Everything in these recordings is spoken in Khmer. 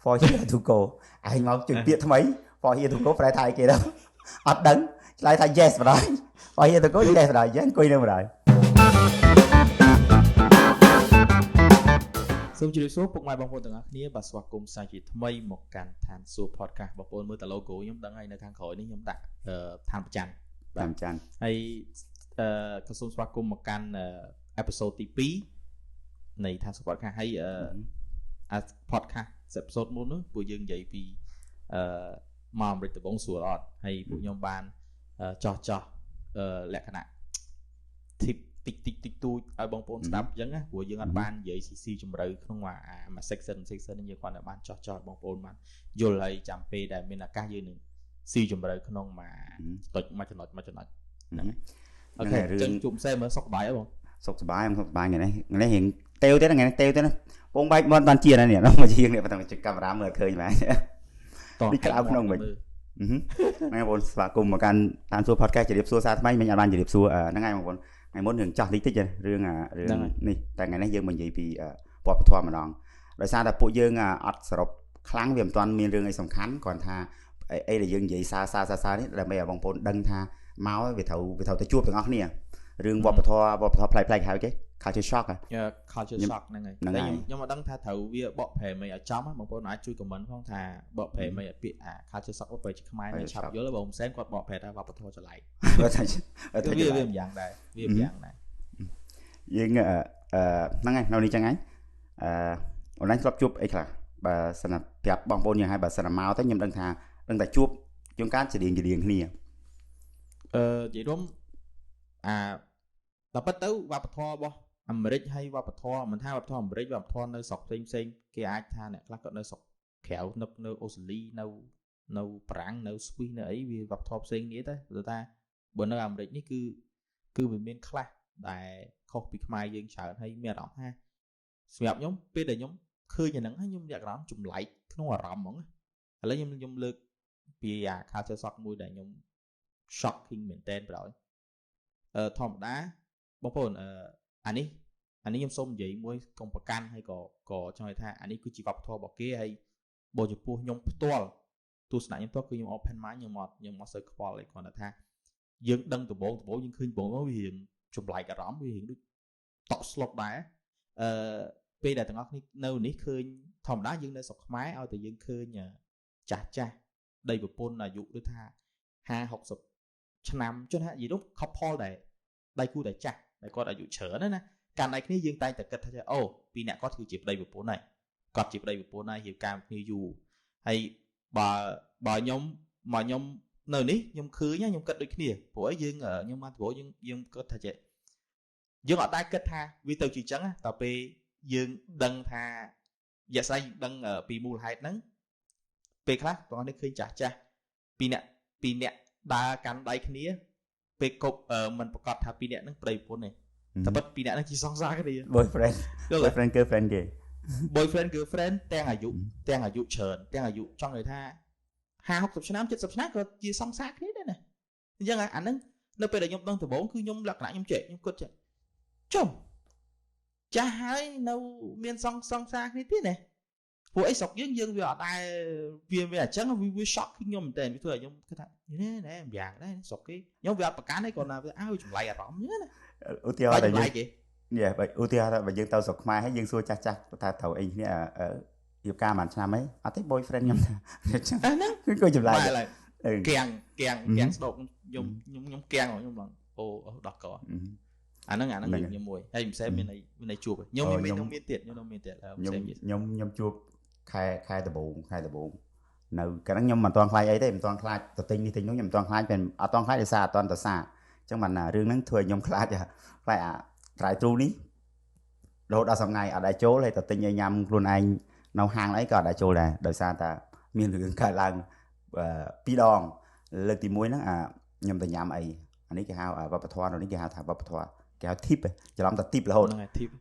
For here to go ឯងមកជួយពាក្យថ្មី for here to go ប្រែថាអីគេដល់អត់ដឹងឆ្លើយថា yes បណ្ដោយ for here to go yes បណ្ដោយយើងអង្គុយនឹងបណ្ដោយ សូមជម្រាបសួរពុកម៉ែបងប្អូនទាំងអស់គ្នាបាទស្វាគមន៍សាជាថ្មីមកកាន់ឋានសួគ៌ podcast បងប្អូនមើលតែ logo ខ្ញុំដឹងហើយនៅខាងក្រោយនេះខ្ញុំដាក់ឋានប្រច័ន តាមចាន់ ហើយក៏សូមស្វាគមន៍មកកាន់ episode ទី2នៃឋានសួគ៌ podcast ហើយអា podcast episode មុននោះពួកយើងនិយាយពីមកអាមេរិកដំបូងស្រួលអត់ហើយពួកខ្ញុំបានចោះចោះលក្ខណៈ tip តិចតិចតិចតួចឲ្យបងប្អូនស្ដាប់អញ្ចឹងណាព្រោះយើងអត់បាននិយាយស៊ីស៊ីជម្រៅក្នុងអាមួយ section section នេះយើងគ្រាន់តែបានចោះចោះឲ្យបងប្អូនបានយល់ហើយចាំពេលដែលមានឱកាសយើងនឹងស៊ីជម្រៅក្នុងមួយតុចមួយចំណុចមួយចំណុចហ្នឹងហើយ OK អញ្ចឹងជួបផ្សេងមើលសុខសប្បាយហ៎បង សុខសប្បាយសុខសប្បាយថ្ងៃនេះថ្ងៃនេះរៀងតេវទៀតថ្ងៃនេះតេវទៀតណាពងបែកមាត់បានជាណានេះមកជាងនេះប៉ុន្តែកាមេរ៉ាមើលឃើញបាទ តោះ នេះក្តៅក្នុងវិញ ហ្នឹងបងប្អូនស្វាគមន៍មកកាន់តាមសួរ podcast ជម្រាបសួរសារថ្មីមិញអត់បានជម្រាបសួរហ្នឹងហើយបងប្អូនថ្ងៃមុនរឿងចាស់តិចតិចរឿងរឿងនេះតែថ្ងៃនេះយើងមកនិយាយពីវប្បធម៌ម្ដងដោយសារតែពួកយើងអត់សរុបខ្លាំងវាមិនទាន់មានរឿងអីសំខាន់គ្រាន់ថាអីដែលយើងនិយាយសារសារសារនេះដើម្បីឲ្យបងប្អូនដឹងថាមកវាត្រូវទៅជួបទាំងអស់គ្នារឿងវប្បធម៌វប្បធម៌ប្លែកៗហៅគេ culture shock ហ៎ culture shock ហ្នឹងហើយតែខ្ញុំអត់ដឹងថាត្រូវវាបកប្រែមិនឲ្យចំបងប្អូនអាចជួយ comment ផងថាបកប្រែមិនឲ្យពាក្យអា culture shock បើជាខ្មែរនៅឆាប់យល់បងផ្សេងគាត់បកប្រែថាវប្បធម៌ចម្លែកវាម្យ៉ាងដែរវាម្យ៉ាងដែរ យើងហ្នឹងហើយនៅនេះចឹងហ្នឹងអូនឯងធ្លាប់ជួបអីខ្លះបើសិនប្រាប់បងប្អូនយើងឲ្យបើសិនមកទៅខ្ញុំដឹងថាដឹងតែជួបជួនកាលច្រៀងគ្នា និយាយរួមអាដល់ពិតទៅវប្បធម៌របស់អាមេរិកហើយវប្បធម៌មិនថាវប្បធម៌អាមេរិកវប្បធម៌នៅស្រុកផ្សេងផ្សេងគេអាចថាអ្នកខ្លះគាត់នៅស្រុកក្រៅនៅអូស្ត្រាលីនៅបារាំងនៅស្វីសនៅអីវាវប្បធម៌ផ្សេងគ្នាទៅព្រោះថាបើនៅអាមេរិកនេះគឺវាមានខ្លះដែលខុសពីខ្មែរយើងច្រើនហើយមានអារម្មណ៍ថាសម្រាប់ខ្ញុំពេលដែលខ្ញុំឃើញអាហ្នឹងហើយខ្ញុំមានអារម្មណ៍ចម្លែកក្នុងអារម្មណ៍ហ្មងឥឡូវខ្ញុំលើកពីអា culture shock មួយដែលខ្ញុំ shocking មែនតើប្រហែលធម្មតាបងប្អូនអានេះខ្ញុំសូមនិយាយមួយកុំប្រកាន់ហើយក៏ចង់និយាយថាអានេះគឺជាវប្បធម៌របស់គេហើយបើចំពោះខ្ញុំផ្ទាល់ទស្សនៈខ្ញុំផ្ទាល់គឺខ្ញុំ open mind ខ្ញុំអត់សូវខ្វល់អីគ្រាន់តែថាយើងដឹងដំបូងយើងឃើញបងវារៀងចម្លែកអារម្មណ៍វារៀងដូចតក់ស្លុតដែរពេលដែលទាំងអស់គ្នានៅនេះឃើញធម្មតាយើងនៅស្រុកខ្មែរឲ្យតែយើងឃើញចាស់ចាស់ដីប្រពន្ធអាយុដូចថា50 60ឆ្នាំចុះថានិយាយនោះ couple ដែលដៃគូដែលចាស់ដែលគាត់អាយុច្រើនណាកាន់ដៃគ្នាយើងតែងតែគិតថាអូពីរអ្នកគាត់គឺជាប្តីប្រពន្ធហើយគាត់ជាប្តីប្រពន្ធហើយរៀបការគ្នាយូរហើយបើខ្ញុំមកខ្ញុំនៅនេះខ្ញុំឃើញខ្ញុំគិតដូចគ្នាព្រោះអីយើងខ្ញុំមកព្រោះយើងគិតថាចេះយើងអត់ដែលគិតថាវាទៅជាចឹងតើពេលយើងដឹងថាយ៉ាស្អីដឹងពីមូលហេតុហ្នឹងពេលខ្លះបងប្អូនឃើញចាស់ចាស់ពីរអ្នកដើរកាន់ដៃគ្នាពេលគប់មិនប្រកាសថាពីរអ្នកហ្នឹងប្តីប្រពន្ធទេតែពិតពីរអ្នកហ្នឹងជាសង្សារគ្នា boyfriend boyfriend girlfriend គេ boyfriend girlfriend ទាំងអាយុច្រើនទាំងអាយុចង់និយាយថា50 60ឆ្នាំ70ឆ្នាំក៏ជាសង្សារគ្នាដែរណាអញ្ចឹងអាហ្នឹងនៅពេលដែលខ្ញុំដឹងដំបូងគឺខ្ញុំលក្ខណៈខ្ញុំចេះខ្ញុំគិតចេះចុំចាស់ហើយនៅមានសង្សារគ្នាទៀតណាព្រោះអីស្រុកយើងវាអត់ដែរវាអញ្ចឹងវា shock ខ្ញុំមែនតើវាធ្វើឲ្យខ្ញុំគិតថានេះណែម្យ៉ាងដែរស្រុកគេខ្ញុំវាអត់ប្រកាន់ទេគ្រាន់តែវាឲ្យចម្លែកអារម្មណ៍ណា ឧទាហរណ៍តែយើងនេះបើឧទាហរណ៍ថាបើយើងទៅស្រុកខ្មែរហើយយើងសួរចាស់ចាស់ថាត្រូវអីគ្នារៀបការមួយឆ្នាំអីអត់ទេ boyfriend ខ្ញុំថាអាហ្នឹងគឺក៏ចម្លែកកៀងកៀងកៀងស្ដោកខ្ញុំខ្ញុំកៀងខ្ញុំឡើងអូដោះកអាហ្នឹងខ្ញុំមួយហើយមិនសេមានអីមានអីជួបខ្ញុំមានទៀតខ្ញុំមានទៀតខ្ញុំជួបខែដំបូងនៅកាលហ្នឹងខ្ញុំមិនទាន់ខ្លាចអីទេមិនទាន់ខ្លាចទៅទិញនេះទិញនោះខ្ញុំមិនទាន់ខ្លាចពេលអត់ទាន់ខ្លាចដោយសារអត់ទាន់ទៅសាអញ្ចឹងបានណារឿងហ្នឹងធ្វើឲ្យខ្ញុំខ្លាចខ្លាចអា drive thru នេះរហូតដល់សប្តាហ៍អត់ដែលចូលហើយទៅទិញឲ្យញ៉ាំខ្លួនឯងនៅហាងអីក៏អត់ដែលចូលដែរដោយសារតែមានរឿងកើតឡើងពីរដងលើកទី1ហ្នឹងអាខ្ញុំទៅញ៉ាំអីអានេះគេហៅវប្បធម៌នេះគេហៅថាវប្បធម៌គេហៅ tip ច្រឡំតែ tip រហូត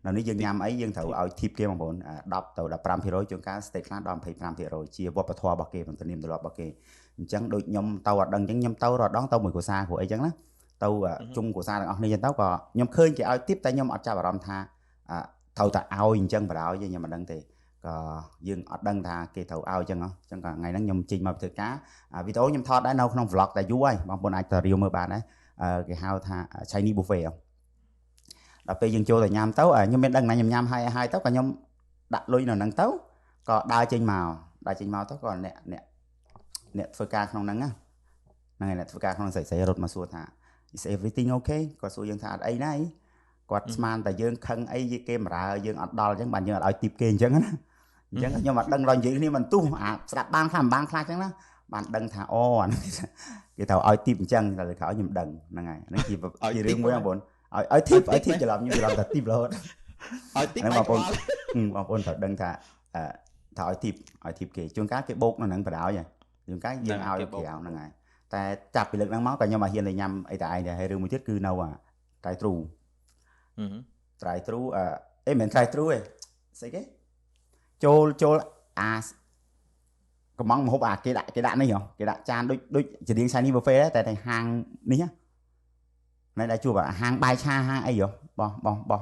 នៅនេះយើងញ៉ាំអីយើងត្រូវឲ្យ tip គេបងប្អូន10ទៅ15%ជួនកាល steak ខ្លះដល់25%ជាវប្បធម៌របស់គេទំនៀមទម្លាប់របស់គេអញ្ចឹងដូចខ្ញុំទៅអត់ដឹងអញ្ចឹងខ្ញុំទៅរដងទៅមួយគ្រួសារព្រោះអីចឹងណាទៅជុំគ្រួសារទាំងអស់គ្នាអញ្ចឹងទៅក៏ខ្ញុំឃើញគេឲ្យ tip តែខ្ញុំអត់ចាប់អារម្មណ៍ថាត្រូវតែឲ្យអញ្ចឹងបណ្ដោយខ្ញុំមិនដឹងទេ ក៏យើងអត់ដឹងថាគេត្រូវឲ្យអញ្ចឹងហ៎អញ្ចឹងក៏ថ្ងៃហ្នឹងខ្ញុំចេញមកធ្វើការវីដេអូខ្ញុំថតដែរនៅក្នុង vlog តែយូរហើយបងប្អូនអាចទៅរាវមើលបានដែរគេហៅថា Chinese buffet ដល់ពេលយើងចូលទៅញ៉ាំទៅខ្ញុំមានដឹងណាខ្ញុំញ៉ាំហើយហើយទៅក៏ខ្ញុំដាក់លុយនៅហ្នឹងទៅក៏ដើរចេញមកដើរចេញមកទៅក៏អ្នកអ្នកអ្នកធ្វើការក្នុងហ្នឹងណាហ្នឹងហើយអ្នកធ្វើការក្នុងស្រីស្រីរត់មកសួរថា "Is everything okay?" គាត់សួរយើងថាអត់អីណាអីគាត់ស្មានតែយើងខឹងអីគេមរើយើងអត់ដល់អញ្ចឹងបានយើងអត់ឲ្យ tip គេអញ្ចឹងណាអញ្ចឹងខ្ញុំអត់ដឹងដល់និយាយគ្នាមិនទុះអាស្ដាប់បានខ្លះមិនបានខ្លះអញ្ចឹងណាបានដឹងថាអូអានេះគេត្រូវឲ្យ tip អញ្ចឹងតែក្រោយខ្ញុំដឹងហ្នឹងហើយហ្នឹងជាជារឿងមួយបងប្អូនឲ្យឲ្យ tip ឲ្យ tip ច្រឡំខ្ញុំច្រឡំតែ tip រហូត ឲ្យ tip បងប្អូនបងប្អូនត្រូវដឹងថាថាឲ្យ tip ឲ្យ tip គេជួនកាលគេបោកនៅហ្នឹងបដ ாய் ជួនកាលយើងឲ្យក្រៅហ្នឹងហើយតែចាប់ពីលើកហ្នឹងមកក៏ខ្ញុំឲ្យហ៊ានទៅញ៉ាំអីតែឯងដែរហើយរឿងមួយទៀតគឺនៅអា drive thru drive thru អេមិន drive thru ទេស្អីគេចូលចូលអាកំងមហូបអាគេដាក់គេដាក់នេះហ៎គេដាក់ចានដូចដូចជារៀង Chinese buffet ដែរតែតែហាងនេះណាដែលជួបអាហាងបាយឆាហាងអីហ៎បោះបោះបោះ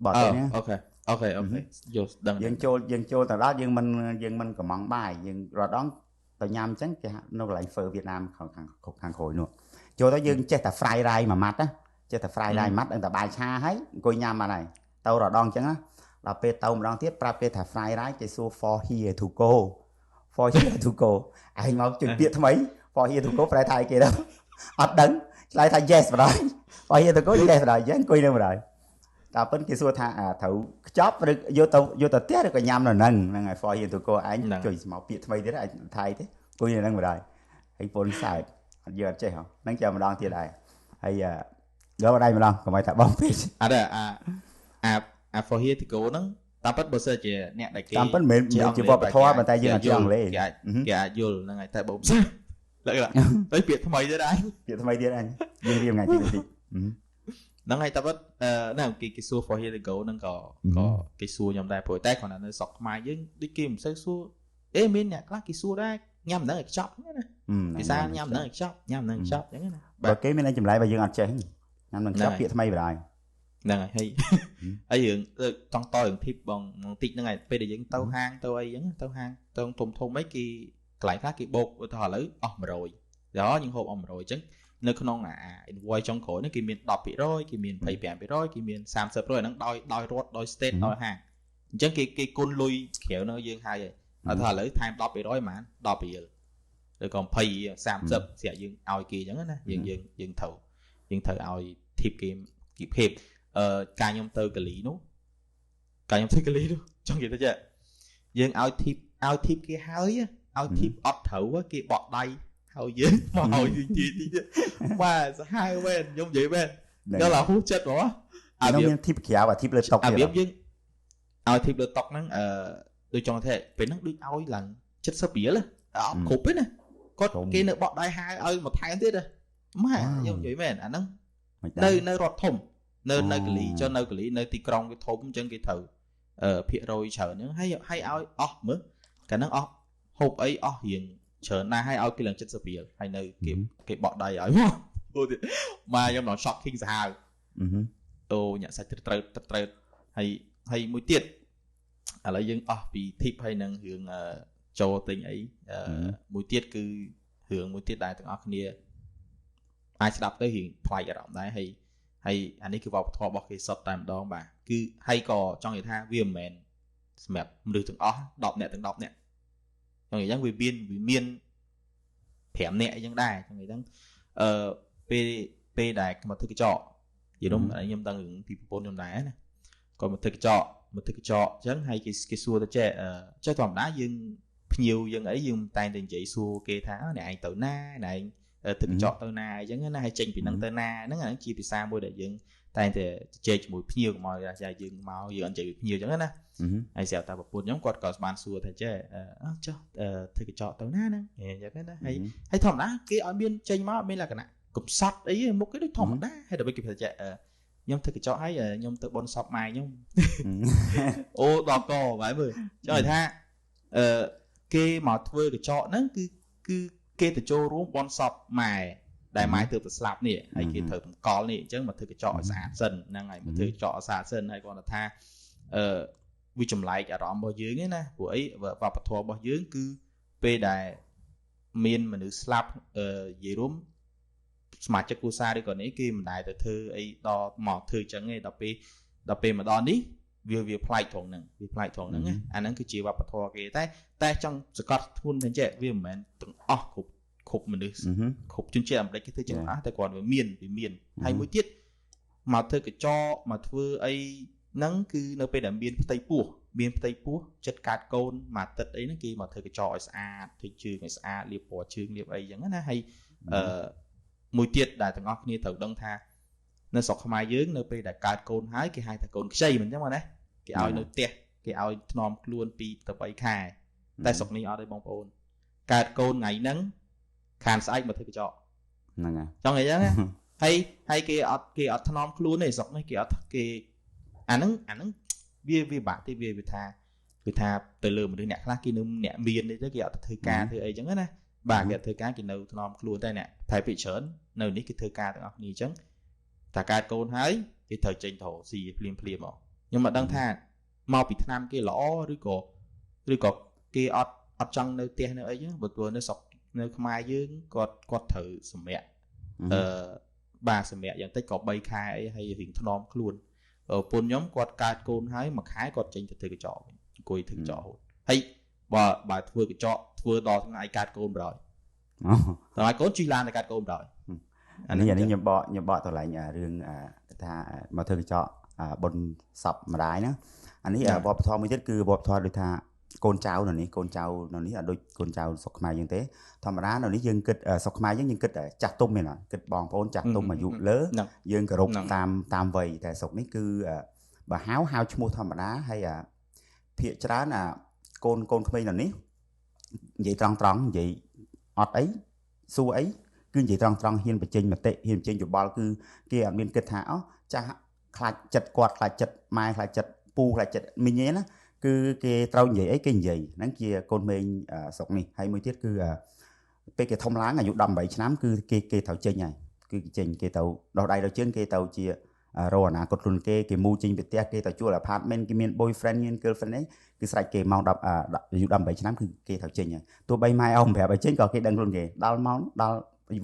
បោះទេនេះ okay okay okay យល់ដឹងយើងចូលយើងចូលទៅដល់យើងមិនយើងមិនកំងបាយយើងរត់ដងទៅញ៉ាំអញ្ចឹងគេនៅកន្លែងហ្វឺវៀតណាមខាងខាងខាងក្រោយនោះចូលទៅយើងចេះតែ fry rice មួយម៉ាត់ណាចេះតែ fry rice មួយម៉ាត់ដឹងតែបាយឆាហើយអង្គុយញ៉ាំបានហើយទៅរដងអញ្ចឹងណាដល់ពេលទៅម្ដងទៀតប្រាប់គេថា fry rice គេសួរ for here to go for here to go ឯងមកជួយពាក្យថ្មី for here to go ប្រែថាអីគេទៅអត់ដឹងឆ្លើយថា yes បណ្ដោយ for here to go yes បណ្ដោយអញ្ចឹងអង្គុយនឹងបណ្ដោយតែប៉ុនគេសួរថាត្រូវខ្ចប់ឬយកទៅយកទៅផ្ទះឬក៏ញ៉ាំនៅហ្នឹងហ្នឹងហើយ for here to go ឯងជួយមកពាក្យថ្មីទៀតឯងថៃទេអង្គុយនៅហ្នឹងបណ្ដោយហើយពូនសើចអត់យើងអត់ចេះហ៎ហ្នឹងចាំម្ដងទៀតដែរហើយយកម្ដាយម្ដងកុំឲ្យថាបងពេក អត់ទេអាអាអា for here to go ហ្នឹងតាមពិតបើសិនជាអ្នកដែលគេ តាមពិតមិនមែនជាវប្បធម៌ប៉ុន្តែយើងអត់ចេះអង់គ្លេស គេអាចគេអាចយល់ហ្នឹងហើយតែបើលើកទៅពាក្យថ្មីទៀតអញ ពាក្យថ្មីទៀតអញយើងរៀនថ្ងៃទីតិច ហ្នឹងហើយតែពិតអឺហ្នឹងគេគេសួរ for here to go ហ្នឹងក៏ក៏គេសួរខ្ញុំដែរព្រោះតែគ្រាន់តែនៅស្រុកខ្មែរយើងដូចគេមិនសូវសួរអេមានអ្នកខ្លះគេសួរដែរញ៉ាំហ្នឹងឲ្យខ្ចប់ហ្នឹងណាភាសាញ៉ាំហ្នឹងឲ្យខ្ចប់ញ៉ាំហ្នឹងខ្ចប់អញ្ចឹងណា បើគេមានចម្លើយបើយើងអត់ចេះញ៉ាំនឹងខ្ចប់ពាក្យថ្មីបណ្ដោយ ហ្នឹងហើយហើយរឿងចង់តរឿង tip បងបន្តិចហ្នឹងហើយពេលដែលយើងទៅហាងទៅអីចឹងទៅហាងទៅធំធំអីគេកន្លែងខ្លះគេបូកឧទាហរណ៍ឥឡូវអស់100ដល់យើងហូបអស់100អញ្ចឹងនៅក្នុងអា invoice ចុងក្រោយនេះគេមាន10%គេមាន25%គេមាន30%ហ្នឹងដោយដោយរដ្ឋដោយ state ដោយហាងអញ្ចឹងគេគេគុណលុយក្រៅនៅយើងហើយហើយថាឥឡូវថែម10%ប្រហែល10រៀលឬក៏20 30ស្រាប់យើងឲ្យគេអញ្ចឹងណាយើងយើងយើងត្រូវយើងត្រូវឲ្យ tip គេគេភាពអឺការខ្ញុំទៅកាលីនោះការខ្ញុំទៅកាលីនោះចង់និយាយទៅចេះយើងឲ្យ tip ឲ្យ tip គេហើយឲ្យ tip អត់ត្រូវគេបក់ដៃហើយយើងមកឲ្យទីទីទៀតបាទសាហាវមែនខ្ញុំនិយាយមែនដល់ឡាហួសចិត្តហ្មង អាវាមាន tip ក្រៅអា tip លើតុ អាវាយើងឲ្យ tip លើតុហ្នឹងអឺដូចចង់ថាពេលហ្នឹងដូចឲ្យឡើង70រៀលអត់គ្រប់ទេណាគាត់គេនៅបក់ដៃហៅឲ្យមកថែមទៀតម៉ែខ្ញុំនិយាយមែនអាហ្នឹងនៅនៅរដ្ឋធំនៅនៅកាលីចុះនៅកាលីនៅទីក្រុងគេធំអញ្ចឹងគេត្រូវអឺភាគរយច្រើនអញ្ចឹងហើយហើយឲ្យអស់មើលកាលហ្នឹងអស់ហូបអីអស់រៀងច្រើនណាស់ហើយឲ្យគេឡើង70រៀលហើយនៅគេគេបក់ដៃឲ្យមកអូទៀតមកខ្ញុំដល់ shocking សាហាវអូញាក់សាច់ត្រូវត្រូវហើយហើយមួយទៀតឥឡូវយើងអស់ពី tip ហើយនឹងរឿងចូលទិញអីមួយទៀតគឺរឿងមួយទៀតដែលទាំងអស់គ្នាអាចស្ដាប់ទៅរៀងប្លែកអារម្មណ៍ដែរហើយហើយអានេះគឺវប្បធម៌របស់គេសុទ្ធតែម្ដងបាទគឺហើយក៏ចង់និយាយថាវាមិនមែនសម្រាប់មនុស្សទាំងអស់10នាក់ទាំង10នាក់ចង់និយាយចឹងវាមានវាមាន5នាក់អីចឹងដែរចង់និយាយចឹងអឺពេលពេលដែលមកធ្វើកញ្ចក់និយាយនោះខ្ញុំដឹងរឿងពីប្រពន្ធខ្ញុំដែរណាគាត់មកធ្វើកញ្ចក់មកធ្វើកញ្ចក់ចឹងហើយគេគេសួរទៅចេះចេះធម្មតាយើងភ្ញៀវយើងអីយើងតែងតែនិយាយសួរគេថាអ្នកឯងទៅណាអ្នកឯងធ្វើកញ្ចក់ទៅណាអញ្ចឹងណាហើយចេញពីហ្នឹងទៅណាហ្នឹងអាហ្នឹងជាភាសាមួយដែលយើងតែងតែជជែកជាមួយភ្ញៀវកុំឲ្យថាយើងមកយើងអត់និយាយពីភ្ញៀវអញ្ចឹងណាហើយស្រាប់តែប្រពន្ធខ្ញុំគាត់ក៏បានសួរថាចេះចុះធ្វើកញ្ចក់ទៅណាហ្នឹងអញ្ចឹងណាហើយហើយធម្មតាគេឲ្យមានចេញមកមានលក្ខណៈកំសត់អីមុខគេដូចធម្មតាហើយដល់ពេលគេថាចេះខ្ញុំធ្វើកញ្ចក់ហើយខ្ញុំទៅបនសពម៉ែខ្ញុំអូដល់កបែបមើលចង់ឲ្យថាអឺគេមកធ្វើកញ្ចក់ហ្នឹងគឺគឺគេទៅចូលរួមបនសពម៉ែដែលម៉ែទើបតែស្លាប់នេះហើយគេត្រូវតម្កល់នេះអញ្ចឹងមកធ្វើកញ្ចក់ឲ្យស្អាតសិនហ្នឹងហើយមកធ្វើកញ្ចក់ឲ្យស្អាតសិនហើយគាត់ថាអឺ វាចម្លែកអារម្មណ៍របស់យើងឯណាព្រោះអីវប្បធម៌របស់យើងគឺពេលដែលមានមនុស្សស្លាប់និយាយរួមសមាជិកគ្រួសារឬក៏នេះគេមិនដែលទៅធ្វើអីដល់មកធ្វើចឹងទេដល់ពេលមកដល់នេះវាប្លែកត្រង់ហ្នឹងវាប្លែកត្រង់ហ្នឹងណាអាហ្នឹងគឺជាវប្បធម៌គេតែចង់សកត់ធ្ងន់ទៅចេះវាមិនមែនទាំងអស់គ្រប់មនុស្សគ្រប់ជនជាតិអាមេរិកគេធ្វើចឹងអស់តែគ្រាន់វាមានហើយមួយទៀតមកធ្វើកញ្ចក់មកធ្វើអីហ្នឹងគឺនៅពេលដែលមានផ្ទៃពោះចិត្តកើតកូនមួយអាទិត្យអីហ្នឹងគេមកធ្វើកញ្ចក់ឲ្យស្អាតធ្វើជើងឲ្យស្អាតលាបពណ៌ជើងលាបអីចឹងណាហើយមួយទៀតដែលទាំងអស់គ្នាត្រូវដឹងថានៅស្រុកខ្មែរយើងនៅពេលដែលកើតកូនហើយគេហៅថាកូនខ្ចីមិនចឹងបងណាគេឲ្យនៅផ្ទះគេឲ្យថ្នមខ្លួន2ទៅ3ខែតែស្រុកនេះអត់ទេបងប្អូនកើតកូនថ្ងៃហ្នឹងខានស្អែកមកធ្វើកញ្ចក់ហ្នឹងហើយចង់អីចឹងណាហើយគេអត់ថ្នមខ្លួនទេស្រុកនេះគេអត់គេអាហ្នឹងវាបាក់ទេវាថាទៅលើមនុស្សអ្នកខ្លះគេនៅអ្នកមានទេគេអត់ទៅធ្វើការធ្វើអីចឹងណាបាទគេអត់ធ្វើការគេនៅថ្នមខ្លួនតែអ្នកថៃភាគច្រើននៅនេះគេធ្វើការទាំងអស់គ្នាចឹងតែកើតកូនហើយគេត្រូវចេញទៅស៊ីភ្លាមភ្លាមមកខ្ញុំមិនដឹងថាមកពីឆ្នាំគេល្អឬក៏គេអត់ចង់នៅផ្ទះនៅអីចឹងព្រោះនៅស្រុកនៅខ្មែរយើងគាត់ត្រូវសម្រាកបាទសម្រាកយ៉ាងតិចក៏3ខែអីហើយរៀងថ្នមខ្លួនប្រពន្ធខ្ញុំគាត់កើតកូនហើយមួយខែគាត់ចេញទៅធ្វើកញ្ចក់វិញអង្គុយធ្វើកញ្ចក់រហូតហើយបើធ្វើកញ្ចក់ធ្វើដល់ថ្ងៃកើតកូនបណ្ដោយថ្ងៃកូនជិះឡានទៅកើតកូនបណ្ដោយអានេះខ្ញុំបកទៅឡើងរឿងថាមកធ្វើកញ្ចក់បុណ្យសពម្ដាយណាអានេះវប្បធម៌មួយទៀតគឺវប្បធម៌ដូចថាកូនចៅនៅនេះកូនចៅនៅនេះអត់ដូចកូនចៅស្រុកខ្មែរយើងទេធម្មតានៅនេះយើងគិតស្រុកខ្មែរយើងគិតចាស់ទុំមែនអត់គិតបងប្អូនចាស់ទុំអាយុលើយើងគោរពតាមវ័យតែស្រុកនេះគឺបើហៅឈ្មោះធម្មតាហើយភាកច្រើនអាកូនក្មេងនៅនេះនិយាយត្រង់និយាយអត់អីសួរអីគឺនិយាយត្រង់ហ៊ានបញ្ចេញមតិហ៊ានបញ្ចេញយោបល់គឺគេអត់មានគិតថាអូចាស់ខ្លាចចិត្តគាត់ខ្លាចចិត្តម៉ែខ្លាចចិត្តពូខ្លាចចិត្តមីងឯណាគឺគេត្រូវនិយាយអីគេនិយាយហ្នឹងជាកូនមេងស្រុកនេះហើយមួយទៀតគឺពេលគេធំឡើងអាយុ18ឆ្នាំគឺគេត្រូវចេញហើយគឺគេចេញគេទៅដោះដៃដោះជើងគេទៅជារកអនាគតខ្លួនគេគេមូចេញពីផ្ទះគេទៅជួល apartment គេមាន boyfriend មាន girlfriend អីគឺស្រេចគេម៉ោង10អាយុ18ឆ្នាំគឺគេត្រូវចេញហើយទោះបីម៉ែឪមិនប្រាប់ឲ្យចេញក៏គេដឹងខ្លួនគេដល់ម៉ោងដល់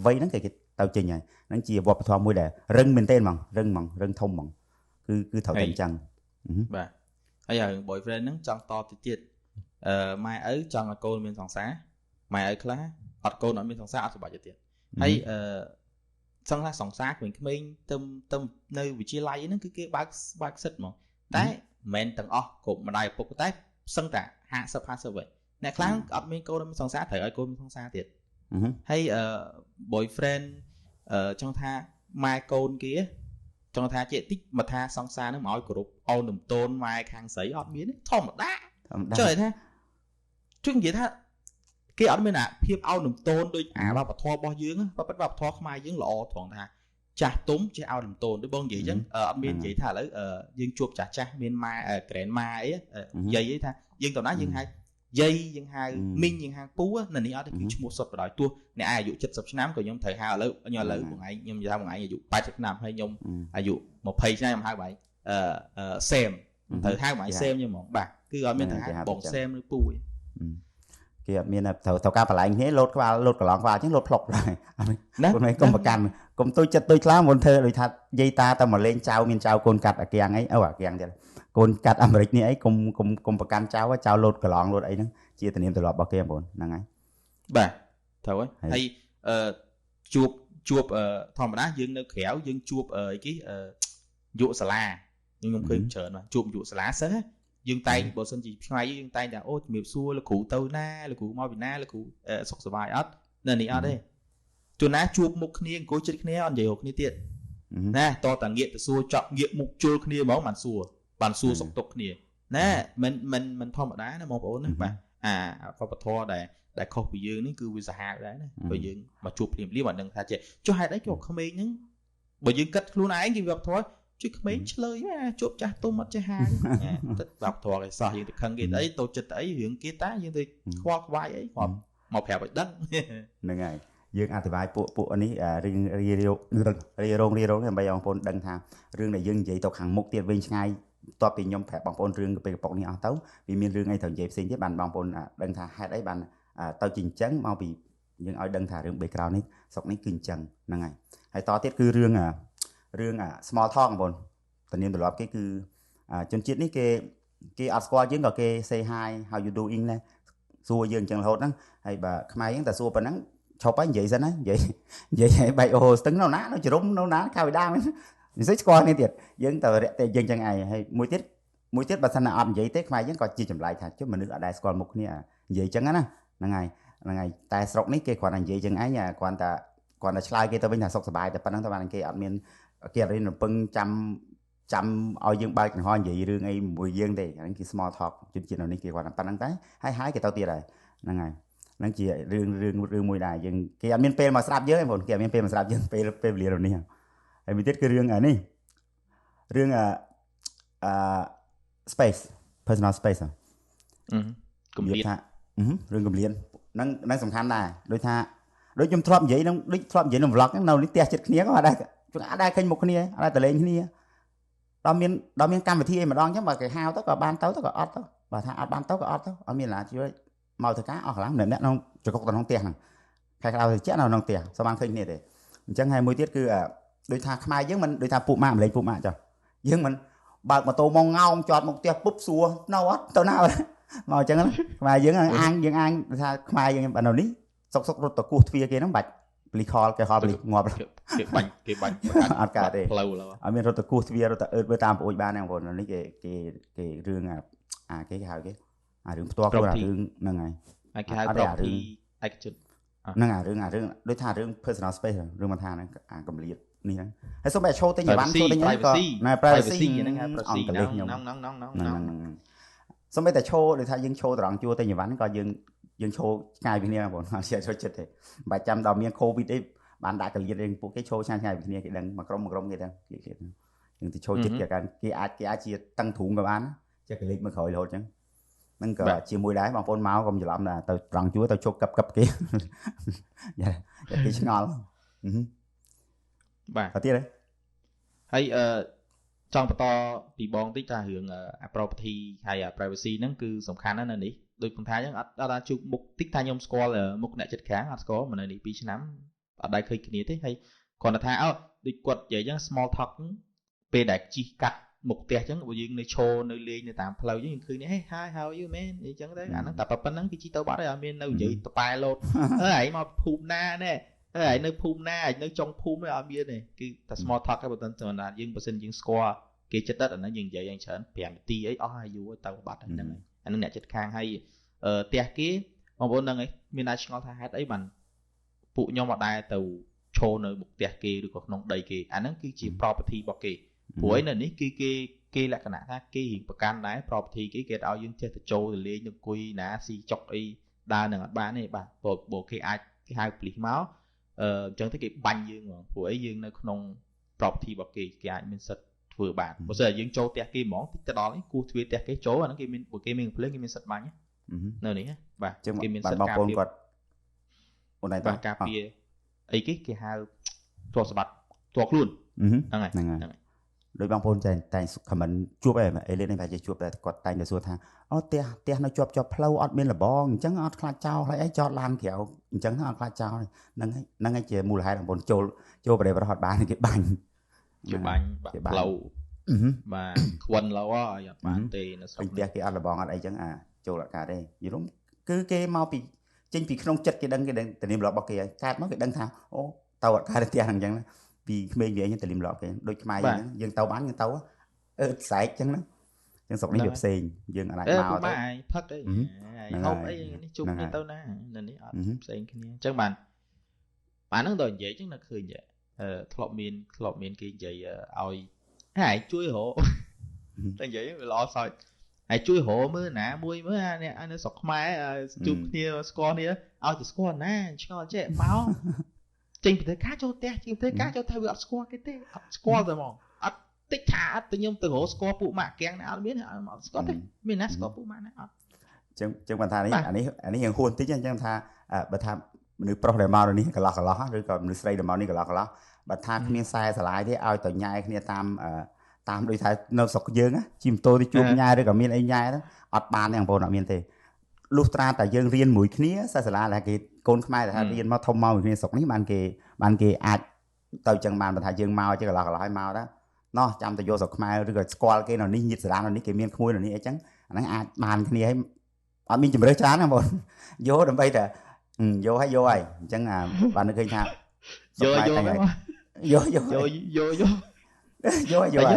វ័យហ្នឹងគេទៅចេញហើយហ្នឹងជាវប្បធម៌មួយដែលរឹងមែនទែនហ្មងរឹងហ្មងរឹងធំហ្មងគឺត្រូវតែអញ្ចឹងបាទហើយរឿង boyfriend ហ្នឹងចង់តទៅទៀតម៉ែឪចង់ឲ្យកូនមានសង្សារម៉ែឪខ្លះអត់កូនអត់មានសង្សារអត់សប្បាយចិត្តទៀតហើយសង្សារសង្សារក្មេងៗទៅនៅវិទ្យាល័យហ្នឹងគឺគេបើកសិទ្ធហ្មងតែមិនមែនទាំងអស់គ្រប់ម្ដាយឪពុកតែសឹងតែ50 50វិញអ្នកខ្លះអត់មានកូនអត់មានសង្សារត្រូវឲ្យកូនមានសង្សារទៀតហើយ boyfriend ចង់ថាម៉ែកូនគេចង់ថាជាតិចមកថាសង្សារហ្នឹងមកឲ្យគោរពអូនតំតូនម៉ែខាងស្រីអត់មានធម្មតាចុះថាជួយនិយាយថាគេអត់មានអាភាពអូនតំតូនដូចអាវប្បធម៌របស់យើងវប្បធម៌ខ្មែរយើងល្អត្រង់ថាចាស់ទុំចេះអូនតំតូនដូចបងនិយាយអញ្ចឹងអត់មាននិយាយថាឥឡូវយើងជួបចាស់មានម៉ែ grandma អីយាយអីថាយើងតោះណាយើងហៅយាយយើងហៅមីងយើងហៅពូនៅនេះអត់ទេគឺឈ្មោះសុទ្ធបណ្ដោយទោះអ្នកឯងអាយុ70ឆ្នាំក៏ខ្ញុំត្រូវហៅឥឡូវខ្ញុំឥឡូវបងឯងខ្ញុំនិយាយថាបងឯងអាយុ80ឆ្នាំហើយខ្ញុំអាយុ20ឆ្នាំខ្ញុំហៅបងឯងសេមត្រូវហៅបងឯងសេមខ្ញុំហ្មងបាទគឺអត់មានត្រូវហៅបងសេមឬពូទេគេអត់មានត្រូវការបលែងគ្នាលោតក្បាលលោតកន្លងក្បាលអញ្ចឹងលោតផ្លុកដែរណាកុំប្រកាន់កុំទុយចិត្តទុយខ្លាមុនធ្វើដូចថាយាយតាតែមកលេងចៅមានចៅកូនកាត់អាគៀងអីអូអាគៀងទៀតកូនកាត់អាមេរិកនេះអីកុំប្រកាន់ចៅចៅលោតកន្លងលោតអីហ្នឹងជាទំនៀមទម្លាប់របស់គេបងប្អូនហ្នឹងហើយបាទត្រូវហើយជួបធម្មតាយើងនៅក្រៅយើងជួបអីគេយុសាលាខ្ញុំឃើញច្រើនបាទជួបយុសាលាសិស្សយើងតែងបើសិនជាឆ្ងាយយើងតែងតែអូជំរាបសួរលោកគ្រូទៅណាលោកគ្រូមកពីណាលោកគ្រូសុខសប្បាយអត់នៅនេះអត់ទេជួនណាជួបមុខគ្នាអង្គុយជិតគ្នាអត់និយាយរកគ្នាទៀតណាតតែងាកទៅសួរចប់ងាកមុខជុលគ្នាហ្មងបានសួរសុខទុក្ខគ្នាណាមិនធម្មតាណាបងប្អូនណាបាទអាវប្បធម៌ដែលខុសពីយើងនេះគឺវាសាហាវដែរណាបើយើងមកជួបភ្លាមៗអត់ដឹងថាចេះចុះហេតុអីក៏ក្មេងហ្នឹងបើយើងគិតខ្លួនឯងគេវប្បធម៌ជួយក្មេងឆ្លើយណាជួបចាស់ទុំអត់ចេះហាទឹកវប្បធម៌គេសោះយើងទៅខឹងគេអីទៅចិត្តអីរឿងគេតាយើងទៅខ្វល់ខ្វាយអីគាត់មកប្រាប់ឲ្យដឹងហ្នឹងហើយយើងអធិប្បាយពួកនេះរឿងរីរងដើម្បីបងប្អូនដឹងថារឿងដែលយើងនិយាយទៅខាងមុខទៀតវិញឆ្ងាយ តបពីខ្ញុំប្រាប់បងប្អូនរឿងពេលកប៉ុកនេះអស់ទៅវាមានរឿងអីត្រូវនិយាយផ្សេងទៀតបានបងប្អូនដឹងថាហេតុអីបានទៅជាអញ្ចឹងមកពីយើងឲ្យដឹងថារឿង background នេះស្រុកនេះគឺអញ្ចឹងហ្នឹងហើយហើយតទៀតគឺរឿងរឿង small talk បងប្អូនទំនៀមទម្លាប់គេគឺជនជាតិនេះគេគេអត់ស្គាល់យើងក៏គេ say hi how you doing ដែរសួរយើងអញ្ចឹងរហូតហ្នឹងហើយបើខ្មែរយើងតែសួរប៉ុណ្ណឹងឈប់ហើយនិយាយសិនណានិយាយនិយាយឲ្យបែកអូស្ទឹងនៅណានៅជ្រុំនៅណាខៅដាមិននិយាយស្គាល់នេះទៀតយើងទៅរាក់តែយើងចឹងឯងហើយមួយទៀតមួយទៀតបើសិនណាអត់និយាយទេខ្មែរយើងក៏ជាចម្លែកថាជុំមនុស្សអត់ដែលស្គាល់មុខគ្នានិយាយចឹងណាហ្នឹងហើយហ្នឹងហើយតែស្រុកនេះគេគ្រាន់តែនិយាយចឹងឯងគ្រាន់តែគ្រាន់តែឆ្លើយគេទៅវិញថាសុខសប្បាយតែប៉ុណ្្នឹងទៅបានគេអត់មានគេអត់រៀនរំពឹងចាំចាំឲ្យយើងបើកចំហនិយាយរឿងអីមួយយើងទេហ្នឹងគឺ small talk ជនជាតិនៅនេះគេគ្រាន់តែប៉ុណ្្នឹងតែហើយហើយគេទៅទៀតហើយហ្នឹងហើយហ្នឹងជារឿងរឿងរឿងមួយដែរយើងគេអត់មានពេលមកស្ដាប់យើងទេបងគេអត់មានពេលមកស្ដាប់យើងពេលពេលវេលានេះហើយមួយទៀតគឺរឿងនេះរឿងអឺ space personal space គម្លាត ថារឿងគម្លាតហ្នឹងហ្នឹងសំខាន់ដែរដូចថាដូចខ្ញុំធ្លាប់និយាយនឹងដូចធ្លាប់និយាយក្នុង vlog ហ្នឹងនៅនេះផ្ទះចិត្តគ្នាក៏អត់ដែរអត់ដែរឃើញមុខគ្នាអត់ដែរតលេងគ្នាដល់មានដល់មានកម្មវិធីអីម្ដងអញ្ចឹងបើគេហៅទៅក៏បានទៅទៅក៏អត់ទៅបើថាអត់បានទៅក៏អត់ទៅអត់មានឡាជួយមកធ្វើការអស់កម្លាំងម្នាក់ៗក្នុងចកុកទៅក្នុងផ្ទះហ្នឹងខែក្តៅត្រជាក់នៅក្នុងផ្ទះសូមបានឃើញគ្នាទេអញ្ចឹងហើយមួយទៀតគឺដូចថាខ្មែរយើងមិនដូចថាពួកម៉ាក់ម្លេងពួកម៉ាក់ចុះយើងមិនបើកម៉ូតូមកងោងចតមកផ្ទះពុបសួរនៅអត់ទៅណាមកអញ្ចឹងខ្មែរយើងអាងយើងអាងថាខ្មែរយើងនៅនេះសុកសុករត់ទៅគោះទ្វារគេហ្នឹងបាច់ប៉លីខលគេហៅប៉លីងាប់ គេបាញ់គេបាញ់អត់កើតទេផ្លូវឡើយអត់មានរត់ទៅគោះទ្វាររត់ទៅអឺតមើលតាមប្អូនបានហ្នឹងបងប្អូននេះគេគេគេរឿងអាគេគេហៅគេអារឿងផ្ទាល់ខ្លួនអារឿងហ្នឹងហើយ ហើយគេហៅ property ឯកជន ហ្នឹងអារឿងអារឿងដូចថារឿង personal space រឿងមិនថាហ្នឹងអាកម្លៀតនេះហ្នឹងហើយសូមតែឈោទិញអីវ៉ាន់ឈោទិញអីក៏ណែ privacy ហ្នឹងហៅ privacy ហ្នឹងហ្នឹងហ្នឹងហ្នឹងសូមតែឈោដូចថាយើងឈោត្រង់ជួទិញអីវ៉ាន់ក៏យើងយើងឈោឆ្ងាយពីគ្នាបងប្អូនអត់ជាចូលចិត្តទេមិនបាច់ចាំដល់មាន COVID អីបានដាក់កលៀតឯងពួកគេឈោឆ្ងាយឆ្ងាយពីគ្នាគេដឹងមួយក្រុមមួយក្រុមគេដឹងគេគេយើងទៅឈោចិត្តគេគេអាចគេអាចជាតឹងទ្រូងក៏បានចេះកលិចមើលក្រោយរហូតអញ្ចឹងហ្នឹងក៏ជាមួយដែរបងប្អូនមកកុំច្រឡំដែរទៅត្រង់ជួទៅជោគកឹបកឹបគេយ៉ាគេឆ្ងល់ បាទ ទៅទៀតហ៎ ហើយអឺចង់បន្តពីបងតិចថារឿងអា property ហើយអា privacy ហ្នឹងគឺសំខាន់ណាស់នៅនេះដូចខ្ញុំថាអញ្ចឹងអត់អត់ជួបមុខតិចថាខ្ញុំស្គាល់មុខអ្នកចិត្តខាងអត់ស្គាល់មកនៅនេះ2ឆ្នាំអត់ដែលឃើញគ្នាទេហើយគ្រាន់តែថាអើដូចគាត់និយាយអញ្ចឹង small talk ពេលដែលជិះកាត់មុខផ្ទះអញ្ចឹងបើយើងនៅឈរនៅលេងនៅតាមផ្លូវអញ្ចឹងយើងឃើញនេះហេ hi how are you man អីចឹងទៅអាហ្នឹងតែប៉ុណ្្នឹងគេជិះទៅបាត់ហើយអត់មាននៅនិយាយតប៉ែលោតអើឯងមកភូមិណាណែអើឯងនៅភូមិណាឯងនៅចុងភូមិអត់មានទេគឺតែ small talk ទេបើមិនតែយើងបើសិនយើងស្គាល់គេចិត្តដិតអាហ្នឹងយើងនិយាយយ៉ាងច្រើន5នាទីអីអស់ហើយយូរទៅបាត់ហ្នឹងហើយអាហ្នឹងអ្នកចិត្តខាងហើយផ្ទះគេបងប្អូនហ្នឹងឯងមានអាចឆ្ងល់ថាហេតុអីបានពួកខ្ញុំអត់ដែលទៅឈរនៅមុខផ្ទះគេឬក៏ក្នុងដីគេអាហ្នឹងគឺជា property របស់គេព្រោះឯនៅនេះគឺគេគេលក្ខណៈថាគេរៀងប្រកាន់ដែរ property គេគេឲ្យយើងចេះទៅចូលទៅលេងទៅអង្គុយណាស៊ីចុកអីដើរនឹងអត់បានទេបាទព្រោះបើគេអាចគេហៅប៉ូលីសមកអឺអញ្ចឹងទៅគេបាញ់យើងហ្មងព្រោះអីយើងនៅក្នុង property របស់គេគេអាចមានសិទ្ធិធ្វើបានបើសិនតែយើងចូលផ្ទះគេហ្មងតិចទៅដល់នេះគោះទ្វារផ្ទះគេចូលអាហ្នឹងគេមានបើគេមានភ្លើងគេមានសិទ្ធិបាញ់នៅនេះបាទគេមានសិទ្ធិការពារ គាត់អូនឯង បាទការពារអីគេគេហៅទ្រព្យសម្បត្តិផ្ទាល់ខ្លួនហ្នឹងហើយ ហ្នឹងហើយដោយបងប្អូនតែតែ comment ជួបឯងអេលីននេះប្រហែលជាជួបតែគាត់តែងតែសួរថាអូផ្ទះផ្ទះនៅជាប់ជាប់ផ្លូវអត់មានលបងអញ្ចឹងអត់ខ្លាចចោលខ្លាចអីចតឡានក្រៅអញ្ចឹងអត់ខ្លាចចោលហ្នឹងហើយហ្នឹងហើយជាមូលហេតុបងប្អូនចូលចូលប្រទេសប្រហត់បានគេបាញ់ គេបាញ់បាក់ផ្លូវបាទខ្វិនឡូវហើយអត់បានទេនៅស្រុក ផ្ទះគេអត់លបងអត់អីចឹងអាចូលអត់កើតទេយល់គឺគេមកពីចេញពីក្នុងចិត្តគេដឹងគេដឹងតលៀមរបស់គេហើយកើតមកគេដឹងថាអូទៅអត់កើតផ្ទះហ្នឹងអញ្ចឹងពីក្មេងវាអញ្ចឹងតលៀមរបស់គេដូចខ្មែរអញ្ចឹងយើងទៅបានយើងទៅអឺស្រែកអញ្ចឹងណាចឹងស្រុកនេះវាផ្សេងយើងអាចមកទៅឯងផឹកអីហូបអីនេះជុំគ្នាទៅណានៅនេះអត់ផ្សេងគ្នាអញ្ចឹងបានបានហ្នឹងដល់និយាយអញ្ចឹងនៅឃើញអឺធ្លាប់មានធ្លាប់មានគេនិយាយឲ្យហើយជួយរកតែនិយាយវាល្អសើចហើយជួយរកមើលណាមួយមើលអាអ្នកនៅស្រុកខ្មែរជួបគ្នាស្គាល់គ្នាឲ្យទៅស្គាល់ណាឆ្ងល់ចេះមកចេញពីធ្វើការចូលផ្ទះចេញពីធ្វើការចូលផ្ទះវាអត់ស្គាល់គេទេអត់ស្គាល់តែហ្មងអត់តិចថាអត់ទៅខ្ញុំទៅរកស្គាល់ពួកម៉ាក់កាំងណាអត់មានអត់ស្គាល់ទេមានណាស្គាល់ពួកម៉ាក់ណាអត់ ចឹងចឹងបានថានេះអានេះអានេះរៀងហួសបន្តិចអញ្ចឹងថាបើថាមនុស្សប្រុសដែលមកនេះកន្លោះកន្លោះឬក៏មនុស្សស្រីដែលមកនេះកន្លោះកន្លោះបើថាគ្មានខ្សែស្រឡាយទេឲ្យទៅញ៉ែគ្នាតាម តាមដូចថានៅស្រុកយើងជិះម៉ូតូទៅជួបញ៉ែឬក៏មានអីញ៉ែហ្នឹងអត់បានទេបងប្អូនអត់មានទេលុះត្រាតែយើងរៀនមួយគ្នាសិស្សសាលាដែលគេកូនខ្មែរដែលថារៀនមកធំមកមួយគ្នាស្រុកនេះបានគេអាចទៅចឹងបានបើថាយើងមកចេះកន្លះកន្លះឲ្យមកដែរណោះចាំទៅយកស្រុកខ្មែរឬក៏ស្គាល់គេនៅនេះញាតិសាលានៅនេះគេមានក្មួយនៅនេះអីចឹងអាហ្នឹងអាចបានគ្នាឲ្យអត់មានជំរឿច្រើនណាបងយកដើម្បីតែយកឲ្យយកហើយអញ្ចឹងបាននឹកឃើញថាយកយកយកយកយកយកយកយក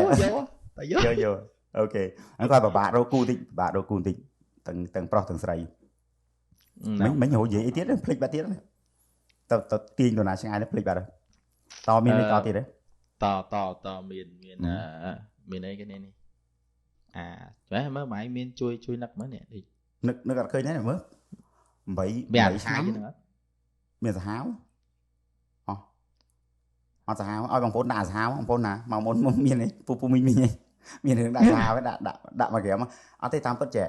យកយកអូខេហ្នឹងគាត់ពិបាករកគូតិចពិបាករកគូតិចទាំងប្រុសទាំងស្រីមិញរកនិយាយអីទៀតភ្លេចបាត់ទៀតទៅទៅទាញទៅណាឆ្ងាយភ្លេចបាត់តមាននេះតទៀតទេតតតមានមានមានអីគេនេះអាចេះមើលម៉ៃមានជួយជួយនឹកមើលនេះនឹកអត់ឃើញទេមើល8ឆ្នាំមានសាហាវអោះអត់សាហាវឲ្យបងប្អូនដាក់សាហាវបងប្អូនណាមកមុនមានពូពូមីងមីងមានរឿងដាក់សាហាវដាក់ដាក់ដាក់មកក្រាមអត់ទេតាមពិតចេះ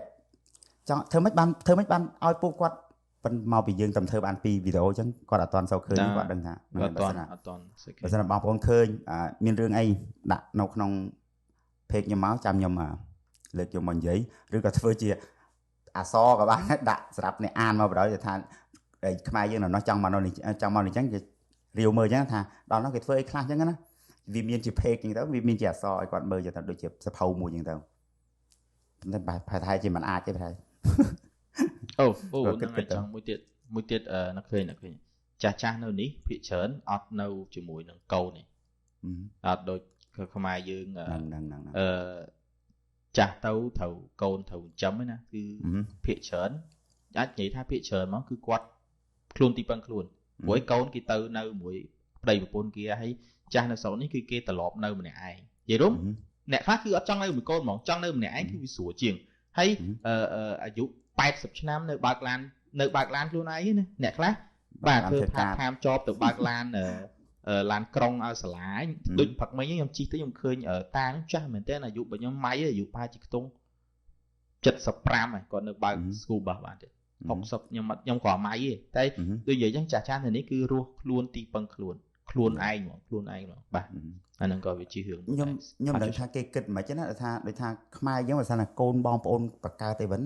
ចង់ធ្វើម៉េចបានធ្វើម៉េចបានឲ្យពួកគាត់ប៉ុន្តែមកពីយើងតែធ្វើបាន2វីដេអូអញ្ចឹងគាត់អត់ទាន់សូវឃើញគាត់ដឹងថាអត់ទាន់អត់ទាន់បើសិនបងប្អូនឃើញមានរឿងអីដាក់នៅក្នុង page ខ្ញុំមកចាំខ្ញុំលើកយកមកនិយាយឬក៏ធ្វើជាអសរក៏បានដាក់សម្រាប់អ្នកអានមកបណ្ដោយថាខ្មែរយើងនៅនោះចង់មកនៅនេះចង់មកនេះអញ្ចឹងគេរាវមើលអញ្ចឹងថាដល់នោះគេធ្វើអីខ្លះអញ្ចឹងណាវាមានជា page អញ្ចឹងទៅវាមានជាអសរឲ្យគាត់មើលទៅដូចជាសភៅមួយអញ្ចឹងទៅតែប្រហែលជាមិនអាចទេប្រហែលអូអូហ្នឹងហើយចង់មួយទៀតមួយទៀតនឹកឃើញនឹកឃើញចាស់ចាស់នៅនេះភាគច្រើនអត់នៅជាមួយនឹងកូននេះអត់ដូចខ្មែរយើងហ្នឹងអឺចាស់ទៅត្រូវកូនត្រូវចិញ្ចឹមឯណាគឺភាគច្រើនអាចនិយាយថាភាគច្រើនមកគឺគាត់ខ្លួនទីពឹងខ្លួនព្រោះឯកូនគេទៅនៅមួយប្តីប្រពន្ធគេហើយចាស់នៅស្រុកនេះគឺគេត្រឡប់នៅម្នាក់ឯងនិយាយរួមអ្នកខ្លះគឺអត់ចង់នៅមួយកូនហ្មងចង់នៅម្នាក់ឯងគឺវាស្រួលជាងហើយអាយុ80ឆ្នាំនៅបើកឡាននៅបើកឡានខ្លួនឯងណាអ្នកខ្លះបាទធ្វើ part time job ទៅបើកឡានឡានក្រុងឲ្យសាលាដូចផឹកមិញខ្ញុំជិះទៅខ្ញុំឃើញតានឹងចាស់មែនតើអាយុបើខ្ញុំម៉ៃអាយុប្រហែលជាខ្ទង់75ហើយគាត់នៅបើក school bus បានទេ60ខ្ញុំអត់ខ្ញុំគ្រាន់ម៉ៃទេតែដូចនិយាយចឹងចាស់ចាស់នៅនេះគឺរស់ខ្លួនទីពឹងខ្លួនខ្លួនឯងហ្មងខ្លួនឯងហ្មងបាទអាហ្នឹងក៏វាជារឿងខ្ញុំដឹងថាគេគិតមិនចឹងណាថាដូចថាខ្មែរយើងបើសិនណាកូនបងប្អូនបកកើតទេវិញ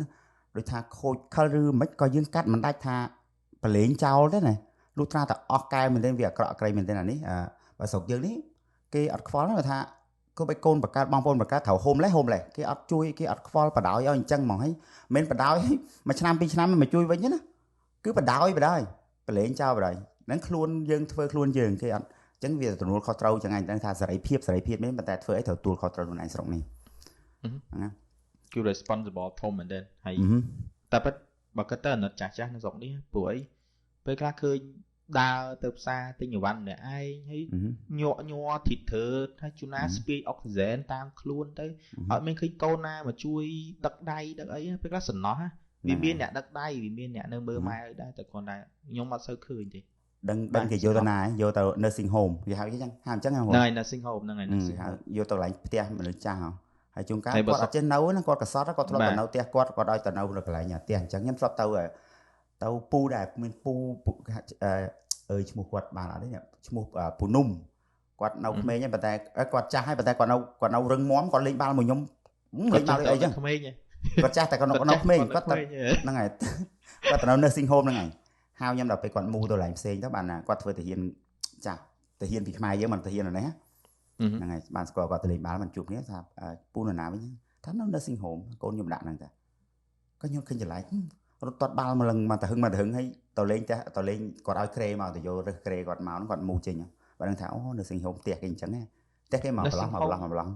ដូចថាខូចខលឬមិនក៏យើងកាត់មិនដាច់ថាប្រឡែងចោលទេណាលុះត្រាតែអស់កែមែនទេវាអាក្រក់ក្រៃមែនទេអានេះបើស្រុកយើងនេះគេអត់ខ្វល់ថាគឺបីកូនបកើតបងប្អូនបកើតត្រូវហូមលេះហូមលេះគេអត់ជួយគេអត់ខ្វល់បដ ாய் ឲ្យអញ្ចឹងហ្មងហីមិនបដ ாய் មួយឆ្នាំពីរឆ្នាំមិនជួយវិញណាគឺបដ ாய் បដ ாய் ប្រឡែងចោលបដ ாய் ហ្នឹងខ្លួនយើងធ្វើខ្លួនយើងគេអត់អញ្ចឹងវាទំនួលខុសត្រូវចឹងឯងដឹងថាសេរីភាពសេរីភាពមែនប៉ុន្តែធ្វើអីត្រូវទទួលខុសត្រូវខ្លួនឯងស្រុកនេះណាគឺ responsible ធំមែនទេហើយតែពិតបើគិតទៅអាណិតចាស់ចាស់នៅស្រុកនេះព្រោះអីពេលខ្លះឃើញដើរទៅផ្សារទិញអីវ៉ាន់ម្នាក់ឯងហើយញាក់ញ័រធីតើហើយជួនណាស្ពាយអុកស៊ីហ្សែនតាមខ្លួនទៅអត់មានឃើញកូនណាមកជួយដឹកដៃដឹកអីពេលខ្លះសំណោះវាមានអ្នកដឹកដៃវាមានអ្នកនៅមើលម៉ែឲ្យដែរតែគ្រាន់តែខ្ញុំអត់សូវឃើញទេដឹងគេយកទៅណាយកទៅ nursing home គេហៅអញ្ចឹងហៅអញ្ចឹងហ្នឹងហើយ nursing home ហ្នឹងហើយ nursing home យកទៅកន្លែងផ្ទះមនុស្សចាស់ហើយជួនកាលគាត់អត់ចេះនៅណាគាត់កសត់គាត់ធ្លាប់ទៅនៅផ្ទះគាត់គាត់ឲ្យទៅនៅកន្លែងផ្ទះអញ្ចឹងខ្ញុំធ្លាប់ទៅទៅពូដែរមានពូអើយឈ្មោះគាត់បានអត់ទេឈ្មោះពូនុំគាត់នៅក្មេងហ្នឹងប៉ុន្តែគាត់ចាស់ហើយប៉ុន្តែគាត់នៅរឹងមាំគាត់លេងបាល់មួយខ្ញុំលេងបាល់អីចឹងក្មេងគាត់ចាស់តែគាត់នៅក្មេងគាត់ហ្នឹងហើយគាត់ទៅនៅ nursing home ហ្នឹងហើយហៅខ្ញុំដល់ពេលគាត់មូទៅកន្លែងផ្សេងទៅបានគាត់ធ្វើទាហានចាស់ទាហានពីខ្មែរយើងមិនទាហាននៅនេះហ្នឹងហើយបានស្គាល់គាត់ទៅលេងបាល់មិនជួបគ្នាថាពូនរណាវិញថានៅ nursing home កូនខ្ញុំដាក់ហ្នឹងតាក៏ខ្ញុំឃើញចម្លែករត់ទាត់បាល់មកលឹងមកទៅហឹងមកទៅហឹងហើយទៅលេងផ្ទះទៅលេងគាត់ឲ្យក្រេមកទៅយករើសក្រេគាត់មកហ្នឹងគាត់មូចេញបើដឹងថាអូ nursing home ផ្ទះគេអញ្ចឹងផ្ទះគេមកប្រឡោះមកប្រឡោះមកប្រឡោះ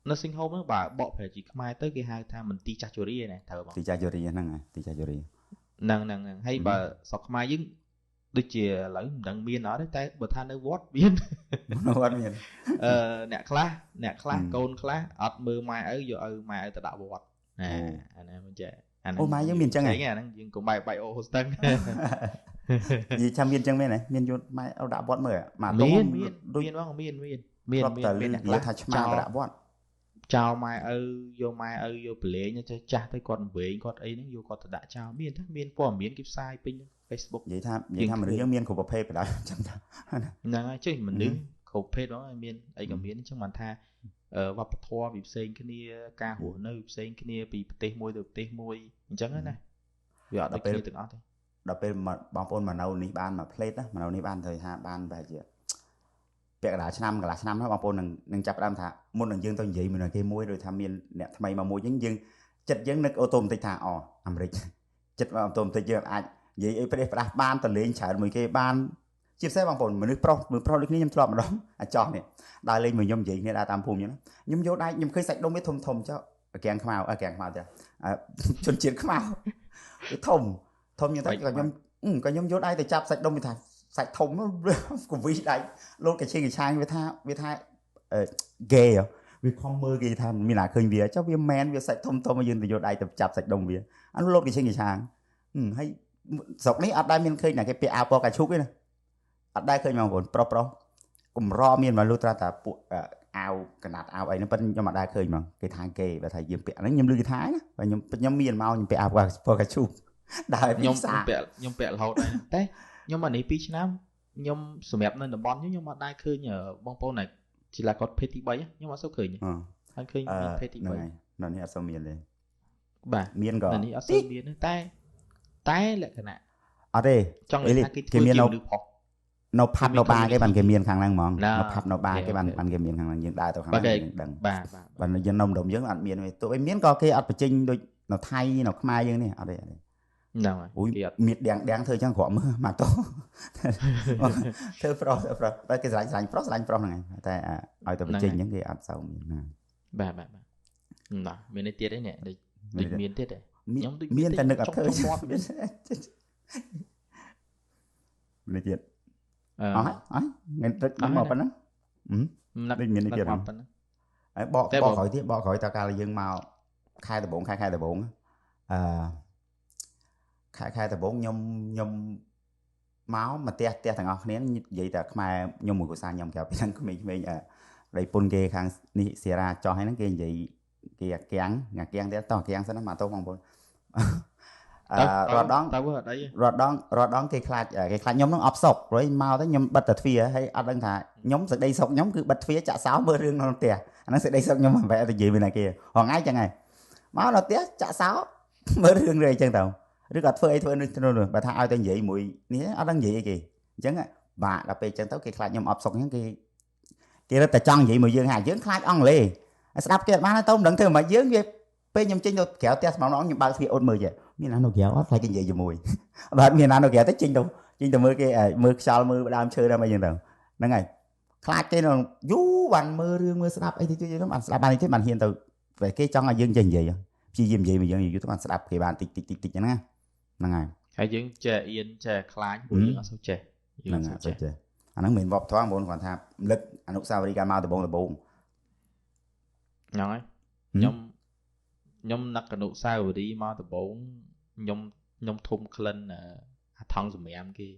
nursing home ហ្នឹងបើបកប្រែជាខ្មែរទៅគេហៅថាមន្ទីរចាស់ជរាណាត្រូវបងទីចាស់ជរាហ្នឹងហើយទីចាស់ជរាហ្នឹងហ្នឹងហើយបើស្រុកខ្មែរយើងដូចជាឥឡូវមិនដឹងមានអត់ទេតែបើថានៅវត្តមាននៅវត្តមានអ្នកខ្លះអ្នកខ្លះកូនខ្លះអត់មើលម៉ែឪយកឲ្យម៉ែឪទៅដាក់វត្តណាអាហ្នឹងមិនចេះអាហ្នឹងអូម៉ែយើងមានអញ្ចឹងហ៎អាហ្នឹងយើងកុំបែកអូហូស្ទឹងនិយាយថាមានអញ្ចឹងមែនហ៎មានយកម៉ែឪដាក់វត្តមើលម៉ាមានមានមានបងមានមានមានមានអ្នកខ្លះថាឆ្មាដាក់វត្តចោលម៉ែឪយកម៉ែឪយកប្រឡែងចេះចាស់ទៅគាត់វែងគាត់អីហ្នឹងយកគាត់ទៅដាក់ចោលមានទេមានព័ត៌មានគេផ្សាយពេញ Facebook និយាយថាមនុស្សយើងមានគ្រប់ប្រភេទបណ្ដោយអញ្ចឹងហ្នឹងហើយចេះមនុស្សគ្រប់ប្រភេទហ្មងមានអីក៏មានអញ្ចឹងបានថា វប្បធម៌វាផ្សេងគ្នាការរស់នៅផ្សេងគ្នាពីប្រទេសមួយទៅប្រទេសមួយអញ្ចឹងណាវាអត់ដូចគ្នាទាំងអស់ទេដល់ពេលបងប្អូនមកនៅនេះបានមួយផ្លេតណាមកនៅនេះបានទៅថាបានប្រហែលជាពាក់កណ្ដាលឆ្នាំកន្លះឆ្នាំហ្នឹងបងប្អូននឹងចាប់ផ្ដើមថាមុននឹងយើងទៅនិយាយមួយនឹងគេមួយដូចថាមានអ្នកថ្មីមកមួយអញ្ចឹងយើងចិត្តយើងនឹក automatic ថាអូអាមេរិកចិត្ត automatic យើងអាចនិយាយអីប្រេះផ្ដាស់បានទៅលេងច្រើនមួយគេបានជាពិសេសបងប្អូនមនុស្សប្រុសមនុស្សប្រុសដូចគ្នាខ្ញុំធ្លាប់ម្ដងអាចោះនេះដើរលេងមួយខ្ញុំនិយាយគ្នាដើរតាមភូមិអញ្ចឹងខ្ញុំយកដៃខ្ញុំឃើញសាច់ដុំវាធំធំចុះកាំងខ្មៅកាំងខ្មៅចាជនជាតិខ្មៅវាធំធំអញ្ចឹងទៅក៏ខ្ញុំយកដៃទៅចាប់សាច់ដុំវាថាសាច់ធំកវីដៃលោតកឈៀងកឆាងវាថាគេវាខំមើលគេថាមានណាឃើញវាចុះវាមែនវាសាច់ធំធំយើងទៅយកដៃទៅចាប់សាច់ដុំវាអានោះលោតកឈៀងកឆាងហើយស្រុកនេះអត់ដែលមានឃើញណាគេពាក់អាវពណ៌កាឈូកទេណាអត់ដែលឃើញបងប្អូនប្រុសប្រុសកម្រមានមកលុះត្រាតែពួកអាវកណាត់អាវអីហ្នឹងប៉ុន្តែខ្ញុំអត់ដែលឃើញហ្មងគេថាគេបើថាយើងពាក់ហ្នឹងខ្ញុំឮគេថាណាបើខ្ញុំមានមកខ្ញុំពាក់អាវពណ៌កាឈូកដើរខ្ញុំពាក់រហូតដែរតែខ្ញុំអានេះ2ឆ្នាំខ្ញុំសម្រាប់នៅតំបន់ខ្ញុំអត់ដែលឃើញបងប្អូនណាជាឡាគាត់ភេទទី3ខ្ញុំអត់សូវឃើញហើយឃើញមានភេទទី3ហ្នឹងហើយនៅនេះអត់សូវមានទេបាទមានក៏នៅនេះអត់សូវមានទេតែលក្ខណៈអត់ទេចង់និយាយថាគេធ្វើជាមនុស្សប្រុសនៅផាប់នៅបាគេបានគេមានខាងហ្នឹងហ្មងនៅផាប់នៅបាគេបានគេមានខាងហ្នឹងយើងដើរទៅខាងហ្នឹងយើងដឹងបាទបាទយើងនៅម្ដុំយើងអត់មានទេទោះបីមានក៏គេអត់បញ្ចេញដូចនៅថៃនៅខ្មែរយើងនេះអត់ទេហ្នឹងហើយគេអត់មានដៀងដៀងធ្វើចឹងក្រក់មើលមកតោធ្វើប្រុសប្រុសតែគេស្រឡាញ់ប្រុសស្រឡាញ់ប្រុសហ្នឹងឯងតែឲ្យតែបញ្ចេញចឹងគេអត់សូវមានណាបាទបាទបាទណាមាននេះទៀតឯនេះដូចមានទៀតទេខ្ញុំដូចមានតែនឹកអត់ឃើញមានទៀតអស់ហើយមានទឹកមកប៉ុណ្ណឹងដូចមាននេះទៀតហើយបកក្រោយទៀតបកក្រោយតើកាលយើងមកខែដំបូងខែដំបូងអឺខែដំបូងខ្ញុំមកផ្ទះទាំងអស់គ្នានិយាយតែខ្មែរខ្ញុំមួយគ្រួសារខ្ញុំក្រៅពីហ្នឹងក្មេងៗប្តីពុនគេខាងនេះសេរាចោះហ្នឹងគេនិយាយគេអាកៀងអាកៀងទៀតតោះអាកៀងសិនណាមកតោះបងប្អូនអឺរត់ដងរត់ដងគេខ្លាចខ្ញុំនឹងអបសុកព្រោះមកទៅខ្ញុំបិទតែទ្វារហើយអត់ដឹងថាខ្ញុំសេចក្តីសុកខ្ញុំគឺបិទទ្វារចាក់សោមើលរឿងក្នុងផ្ទះអាហ្នឹងសេចក្តីសុកខ្ញុំមិនបែរទៅនិយាយមួយណាគេហងៃចឹងហើយមកដល់ផ្ទះចាក់សោមើលរឿងរឿងអីចឹងទៅឬក៏ធ្វើអីធ្វើនេះនោះបើថាឲ្យតែនិយាយមួយនេះអត់ដឹងនិយាយអីគេអញ្ចឹងបាទដល់ពេលអញ្ចឹងទៅគេខ្លាចខ្ញុំអបសុកអញ្ចឹងគេរត់តែចង់និយាយមួយយើងហើយយើងខ្លាចអង់គ្លេសស្ដាប់គេអត់បានទៅមិនដឹងធ្វើម៉េចយើងវាពេលខ្ញុំចេញទៅក្រៅផ្ទះស្មងខ្ញុំបើកទ្វារអូនមើលចេះមានណានៅក្រៅអត់ខ្លាចគេនិយាយជាមួយបើអត់មានណានៅក្រៅទេចេញទៅមើលគេមើលខ្យល់មើលដើមឈើដើមអីចឹងទៅហ្នឹងហើយខ្លាចគេនៅយូរបានមើលរឿងមើលស្ដាប់អីទៅទៀតបានស្ដាប់បានទេបានហ៊ានទៅគេចង់ឲ្យយើងចេះនិយាយព្យាយាមនិយាយមួយយើងយូរទៅបានស្ដាប់គេបានតិចតិចតិចតិចហ្នឹងណាហ្នឹងហើយហើយយើងចេះអៀនចេះខ្លាចព្រោះយើងអត់សូវចេះយើងអត់សូវចេះអាហ្នឹងមិនមែនវប្បធម៌បងគ្រាន់ថារំលឹកអនុស្សាវរីយ៍កាលមកដំបូងហ្នឹងហើយខ្ញុំនឹកអនុស្សាវរីយ៍មកដំបូងខ្ញុំធំក្លិនអាថង់សម្រាមគេ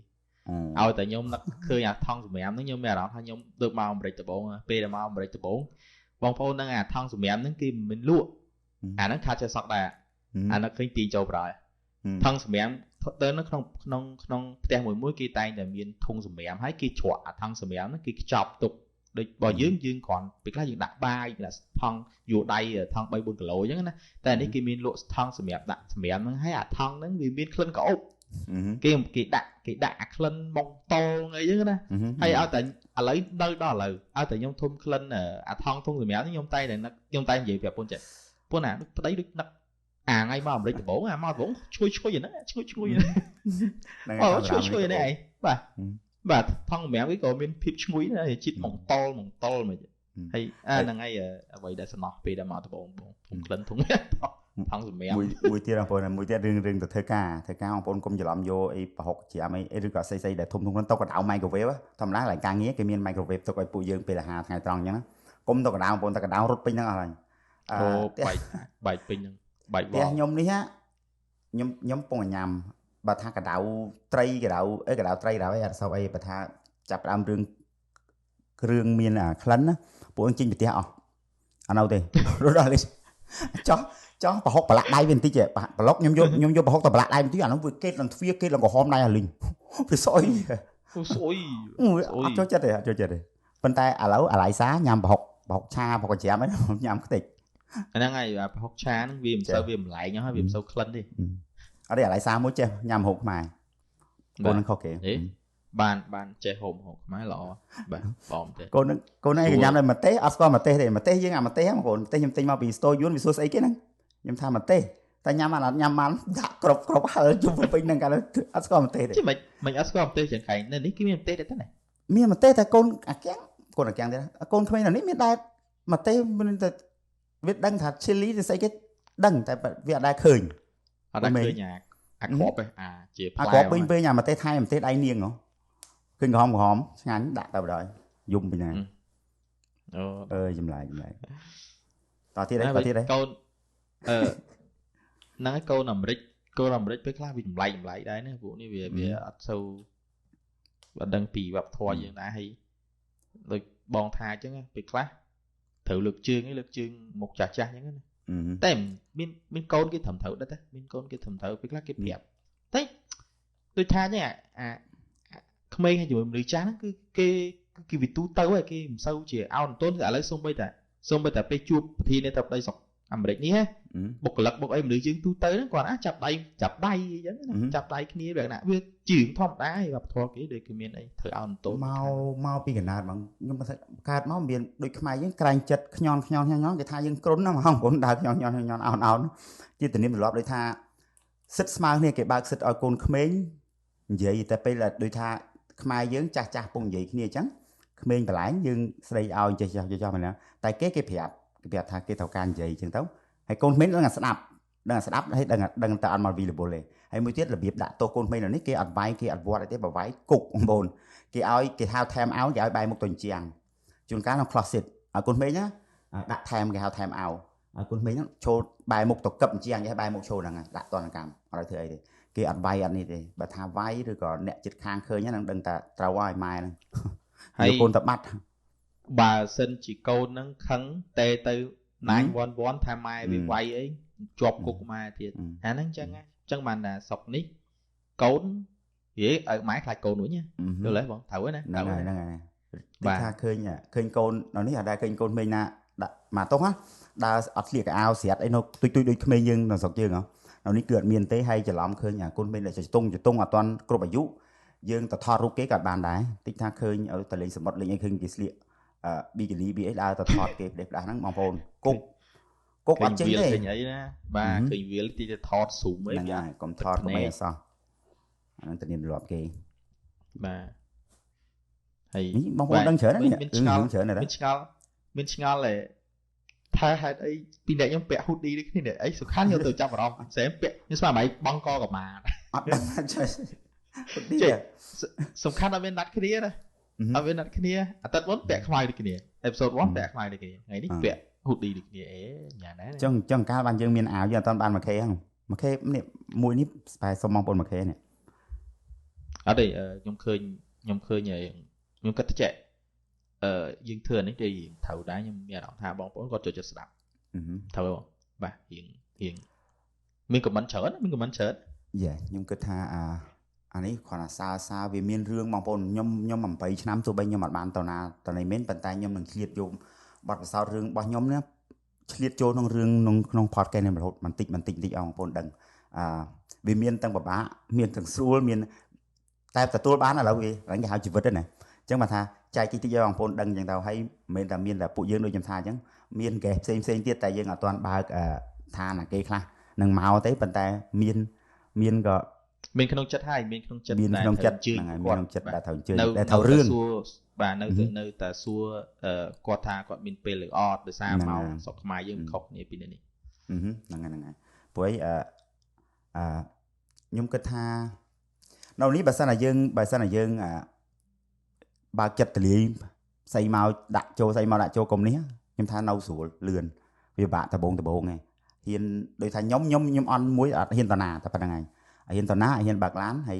ឲ្យតែខ្ញុំនឹកឃើញអាថង់សម្រាមហ្នឹងខ្ញុំមានអារម្មណ៍ថាខ្ញុំទៅមកអាមេរិកដំបូងពេលដែលមកអាមេរិកដំបូងបងប្អូនហ្នឹងអាថង់សម្រាមហ្នឹងគេមិនលក់អាហ្នឹងខាត់ចេះសក់ដែរអាហ្នឹងឃើញទាញចូលប្រហើយថង់សម្រាមទៅនៅក្នុងក្នុងក្នុងផ្ទះមួយមួយគេតែងតែមានធុងសម្រាមហើយគេច្រកអាថង់សម្រាមហ្នឹងគេខ្ចប់ទុកដូចបើយើងគ្រាន់ពេលខ្លះយើងដាក់បាយដាក់ថង់យួរដៃថង់3 4គីឡូអញ្ចឹងណាតែនេះគេមានលក់ថង់សម្រាប់ដាក់សម្រាមហ្នឹងហើយអាថង់ហ្នឹងវាមានក្លិនក្រអូបគេដាក់អាក្លិនម៉ុងតលអីចឹងណាហើយឲ្យតែឥឡូវនៅដល់ឥឡូវឲ្យតែខ្ញុំធំក្លិនអាថង់ធុងសម្រាមហ្នឹងខ្ញុំតែងតែនឹកខ្ញុំតែនិយាយប្រាប់ពូនចេះពូនណាដូចប្តីដូចនឹកអាថ្ងៃមកអាមេរិកដំបូងអាមកដំបូងឈ្ងុយហ្នឹងឈ្ងុយហ្នឹងអូឈ្ងុយហ្នឹងឯងបាទបាទថង់សម្រាមគេក៏មានភាពឈ្ងុយដែរជាតិម៉ុងតលមិនហើយអាហ្នឹងឯងអ្វីដែលសំណោះពេលដែលមកដំបូងធំក្លិនធំថង់សម្រាមមួយទៀតបងប្អូនមួយទៀតរឿងទៅធ្វើការបងប្អូនកុំច្រឡំយកអីប្រហុកច្រាមអីឬក៏ស្អីៗដែលធំៗហ្នឹងទៅកដៅ microwave ធម្មតាកន្លែងការងារគេមាន microwave ទុកឲ្យពួកយើងពេលអាហារថ្ងៃត្រង់អញ្ចឹងណាកុំទៅកដៅបងប្អូនទៅកដៅរត់ពេញហ្នឹងអស់ហើយអូបែកពេញហ្នឹងបែកផ្ទះខ្ញុំនេះខ្ញុំពងញ៉ាំបើថាកដៅត្រីកដៅអីកដៅត្រីកដៅអីអត់សូវអីបើថាចាប់ដើមរឿងគ្រឿងមានអាក្លិនណាពួកនឹងចេញពីផ្ទះអស់អត់នៅទេរត់ដល់លេចោះចោះប្រហុកប្រឡាក់ដៃវាបន្តិចប្រឡុកខ្ញុំយកប្រហុកទៅប្រឡាក់ដៃបន្តិចអានោះវាកេតឡើងទ្វារកេតឡើងក្រហមដៃអាលីងវាស្អុយស្អុយអត់ចូលចិត្តទេអត់ចូលចិត្តទេប៉ុន្តែឥឡូវអាឡៃសាញ៉ាំប្រហុក ប្រហុកឆាប្រហុកច្រាមហ្នឹងញ៉ាំខ្ទេច ហ្នឹងហើយប្រហុកឆាហ្នឹងវាមិនសូវវាម្លែងហើយវាមិនសូវក្លិនទេ អត់ទេអាឡៃសាមួយចេះញ៉ាំហូបខ្មែរកូននឹងខុសគេ បានចេះហូបខ្មែរល្អបាទបងទេ កូននឹងកូនឯងក៏ញ៉ាំដែរម្ទេសអត់ស្គាល់ម្ទេសទេម្ទេសយើងអាម្ទេសហ្នឹងបងប្អូនម្ទេសខ្ញុំទិញមកពី store យួនវាសួរស្អីគេហ្នឹងខ្ញុំថាម្ទេសតែញ៉ាំបានអត់ញ៉ាំបានដាក់គ្រប់គ្រប់ហិលជុំពេញហ្នឹងកាលអត់ស្គាល់ម្ទេសទេ មិនមិនអត់ស្គាល់ម្ទេសចឹងខែនៅនេះគេមានម្ទេសទេណា មានម្ទេសតែកូនអាកាំងកូនអាកាំងទេកូនក្មេងនៅនេះមានដែរម្ទេសមានតែវាដឹងថា chili ទៅស្អីគេដឹងតែវាអត់ដែរឃើញ អត់ដែរឃើញអាគ្រាប់ឯអាជាផ្លែ អាគ្រាប់ពេញពេញអាម្ទេសថៃម្ទេសដៃនាងហ៎ឃើញក្រហមក្រហមឆ្ងាញ់ដាក់ទៅបណ្ដោយយំពីណា អូ អើយចម្លែកចម្លែកតទៀតអីតទៀតអី កូនអឺហ្នឹងហើយកូនអាមេរិកកូនអាមេរិកពេលខ្លះវាចម្លែកចម្លែកដែរណាពួកនេះវាវាអត់សូវអត់ដឹងពីវប្បធម៌យើងដែរហើយដូចបងថាអញ្ចឹងពេលខ្លះត្រូវលើកជើងឯងលើកជើងមុខចាស់ចាស់អញ្ចឹងណាតែមានមានកូនគេត្រឹមត្រូវដែរមានកូនគេត្រឹមត្រូវពេលខ្លះគេប្រាប់តែដូចថាអញ្ចឹងអាក្មេងហើយជាមួយមនុស្សចាស់ហ្នឹងគឺគេគេវិទូទៅហើយគេមិនសូវជាអោនទន់ឥឡូវសូម្បីតែពេលជួបប្រធានាធិបតីស្រុកអាមេរិកនេះបុគ្គលិកបុកអីមនុស្សយើងទូទៅហ្នឹងគាត់អាចចាប់ដៃចាប់ដៃអញ្ចឹងណាចាប់ដៃគ្នាបែបណាវាជារឿងធម្មតាឯវប្បធម៌គេដូចគេមានអីធ្វើអោនទន់ មកពីកណ្ដាលហ្មងខ្ញុំថាកើតមកមានដូចខ្មែរយើងក្រែងចិត្តខ្ញន់ខ្ញន់ខ្ញន់គេថាយើងគ្រុនណាបងប្អូនដើរខ្ញន់ខ្ញន់ខ្ញន់អោនអោនជាទំនៀមទម្លាប់ដូចថាសិទ្ធស្មើគ្នាគេបើកសិទ្ធឲ្យកូនក្មេងនិយាយតែពេលដូចថាខ្មែរយើងចាស់ចាស់ពងនិយាយគ្នាអញ្ចឹងក្មេងបន្លែងយើងស្រីឲ្យចេះចេះចេះមកណាតែគេគេប្រាប់គេប្រាប់ថាគេត្រូវការនិយាយអញ្ចឹងទៅហើយកូនក្មេងដឹងតែស្ដាប់ដឹងតែស្ដាប់ហើយដឹងដឹងតែអត់មកវីលបុលទេហើយមួយទៀតរបៀបដាក់ទោសកូនក្មេងនៅនេះគេអត់វាយគេអត់វត្តអីទេបើវាយគុកបងប្អូនគេឲ្យគេហៅថែមឲ្យគេឲ្យបែរមុខទៅអញ្ចឹងជួនកាលក្នុង closet ឲ្យកូនក្មេងណាដាក់ថែមគេហៅថែមឲ្យឲ្យកូនក្មេងហ្នឹងចូលបែរមុខទៅកឹបអញ្ចឹងគេបែរមុខចូលហ្នឹងដាក់ទណ្ឌកម្មអត់ឲ្យធ្វើអីទេគេអត់វាយអត់នេះទេបើថាវាយឬក៏អ្នកចិត្តខាងឃើញហ្នឹងដឹងតែត្រូវហើយម៉ែហ្នឹងហើយកូនតបាត់ បើសិនជាកូនហ្នឹងខឹងតែទៅ911ថាម៉ែវាវាយអីជាប់គុកម៉ែទៀតអាហ្នឹងចឹងណាចឹងបានថាស្រុកនេះកូននិយាយឲ្យម៉ែខ្លាចកូនវិញយល់ទេបងត្រូវហើយណា ហ្នឹងហើយហ្នឹងហើយបាទថាឃើញឃើញកូននៅនេះអត់ដែលឃើញកូនក្មេងណាដាក់មកតុងណាដើរអត់ស្លៀកកៅអៅស្រាតអីនៅទុយទុយដូចក្មេងយើងនៅស្រុកយើងហ៎នៅនេះគឺអត់មានទេហើយច្រឡំឃើញអាកូនក្មេងដែលចតុងចតុងអត់ទាន់គ្រប់អាយុយើងទៅថតរូបគេក៏បានដែរតិចថាឃើញឲ្យទៅលេងសមុទ្រលេងអីឃើញគេស្លៀកប៊ីគីលីប៊ីអីដើរទៅថតគេផ្ដេសផ្ដាស់ហ្នឹងបងប្អូនគុកគុកអត់ចេញទេ ឃើញអីណាបាទឃើញវាលទីទៅថតស៊ូមអី ហ្នឹងហើយកុំថតកុំអីអសោះអាហ្នឹងទំនៀមទម្លាប់គេ បាទហើយ នេះបងប្អូនដឹងច្រើនណាស់ មានឆ្ងល់ ច្រើនណាស់ មានឆ្ងល់មានឆ្ងល់ឯថាហេតុអីពីអ្នកខ្ញុំពាក់ hoodie ដូចគ្នានេះអីសំខាន់យកទៅចាប់អារម្មណ៍ផ្សេងពាក់ខ្ញុំស្មានមិនបងកកម្មា អត់ដឹងចេះ hoodie សំខាន់អត់មានណាត់គ្នាណាអត់មានណាត់គ្នាអាទិត្យមុនពាក់ខ្មៅដូចគ្នា episode 1ពាក់ខ្មៅដូចគ្នាថ្ងៃនេះពាក់ hoodie ដូចគ្នាអេញ៉ាំណា ចឹងចឹងកាលបានយើងមានអាវយើងអត់ទាន់បាន 1K ហ្នឹង 1K នេះមួយនេះស្បែសុំបងប្អូន 1K នេះ អត់ទេខ្ញុំឃើញខ្ញុំឃើញខ្ញុំគិតចេះអឺយើងធ្វើអានេះគេត្រូវដែរខ្ញុំមានអារម្មណ៍ថាបងប្អូនគាត់ចូលចិត្តស្ដាប់ត្រូវទេបងបាទរៀងរៀងមាន comment ច្រើនមាន comment ច្រើន យ៉ាខ្ញុំគិតថាអាអានេះគ្រាន់តែសាសាវាមានរឿងបងប្អូនខ្ញុំខ្ញុំ8ឆ្នាំទោះបីខ្ញុំអត់បានតណាតនេះមែនប៉ុន្តែខ្ញុំនឹងឆ្លៀតយកបទពិសោធន៍រឿងរបស់ខ្ញុំនេះឆ្លៀតចូលក្នុងរឿងក្នុងក្នុង podcast នេះរហូតបន្តិចបន្តិចបន្តិចឲ្យបងប្អូនដឹងអឺវាមានទាំងពិបាកមានទាំងស្រួលមានតែទទួលបានឥឡូវវាហ្នឹងគេហៅជីវិតហ្នឹងណាអញ្ចឹងបើថាចែកតិចតិចឲ្យបងប្អូនដឹងអញ្ចឹងទៅហើយមិនមែនតែមានតែពួកយើងដូចខ្ញុំថាអញ្ចឹងមាន guest ផ្សេងផ្សេងទៀតតែយើងអត់ទាន់បើកឋានអាគេខ្លះនឹងមកទេប៉ុន្តែមានមានក៏ មានក្នុងចិត្តហើយមានក្នុងចិត្ត មាន ដែល ក្នុងចិត្ត ត្រូវអញ្ជើញ ហ្នឹងហើយមាន គាត់ ក្នុងចិត្ត បាទ ដែលត្រូវអញ្ជើញ នៅ ដែល នៅតែ ត្រូវរឿង សួរបាទនៅតែនៅតែសួរគាត់ថាគាត់មានពេលឬអត់ដោយសារ ហ្នឹង មក ហើយ ស្រុកខ្មែរយើងខុសគ្នាពីនេះ អឺហ្នឹងហើយហ្នឹងហើយព្រោះអីអឺអឺខ្ញុំគិតថានៅនេះបើសិនតែយើងបើសិនតែយើងអឺបើកចិត្តទលាយស្អីមកដាក់ចូលស្អីមកដាក់ចូលកុំនេះខ្ញុំថានៅស្រួលលឿនវាបាក់ដបងដបងឯងហ៊ានដូចថាខ្ញុំខ្ញុំខ្ញុំអន់មួយអត់ហ៊ានតាណាតែប៉ុណ្្នឹងឯងហ៊ានតាណាហ៊ានបើកឡានហើយ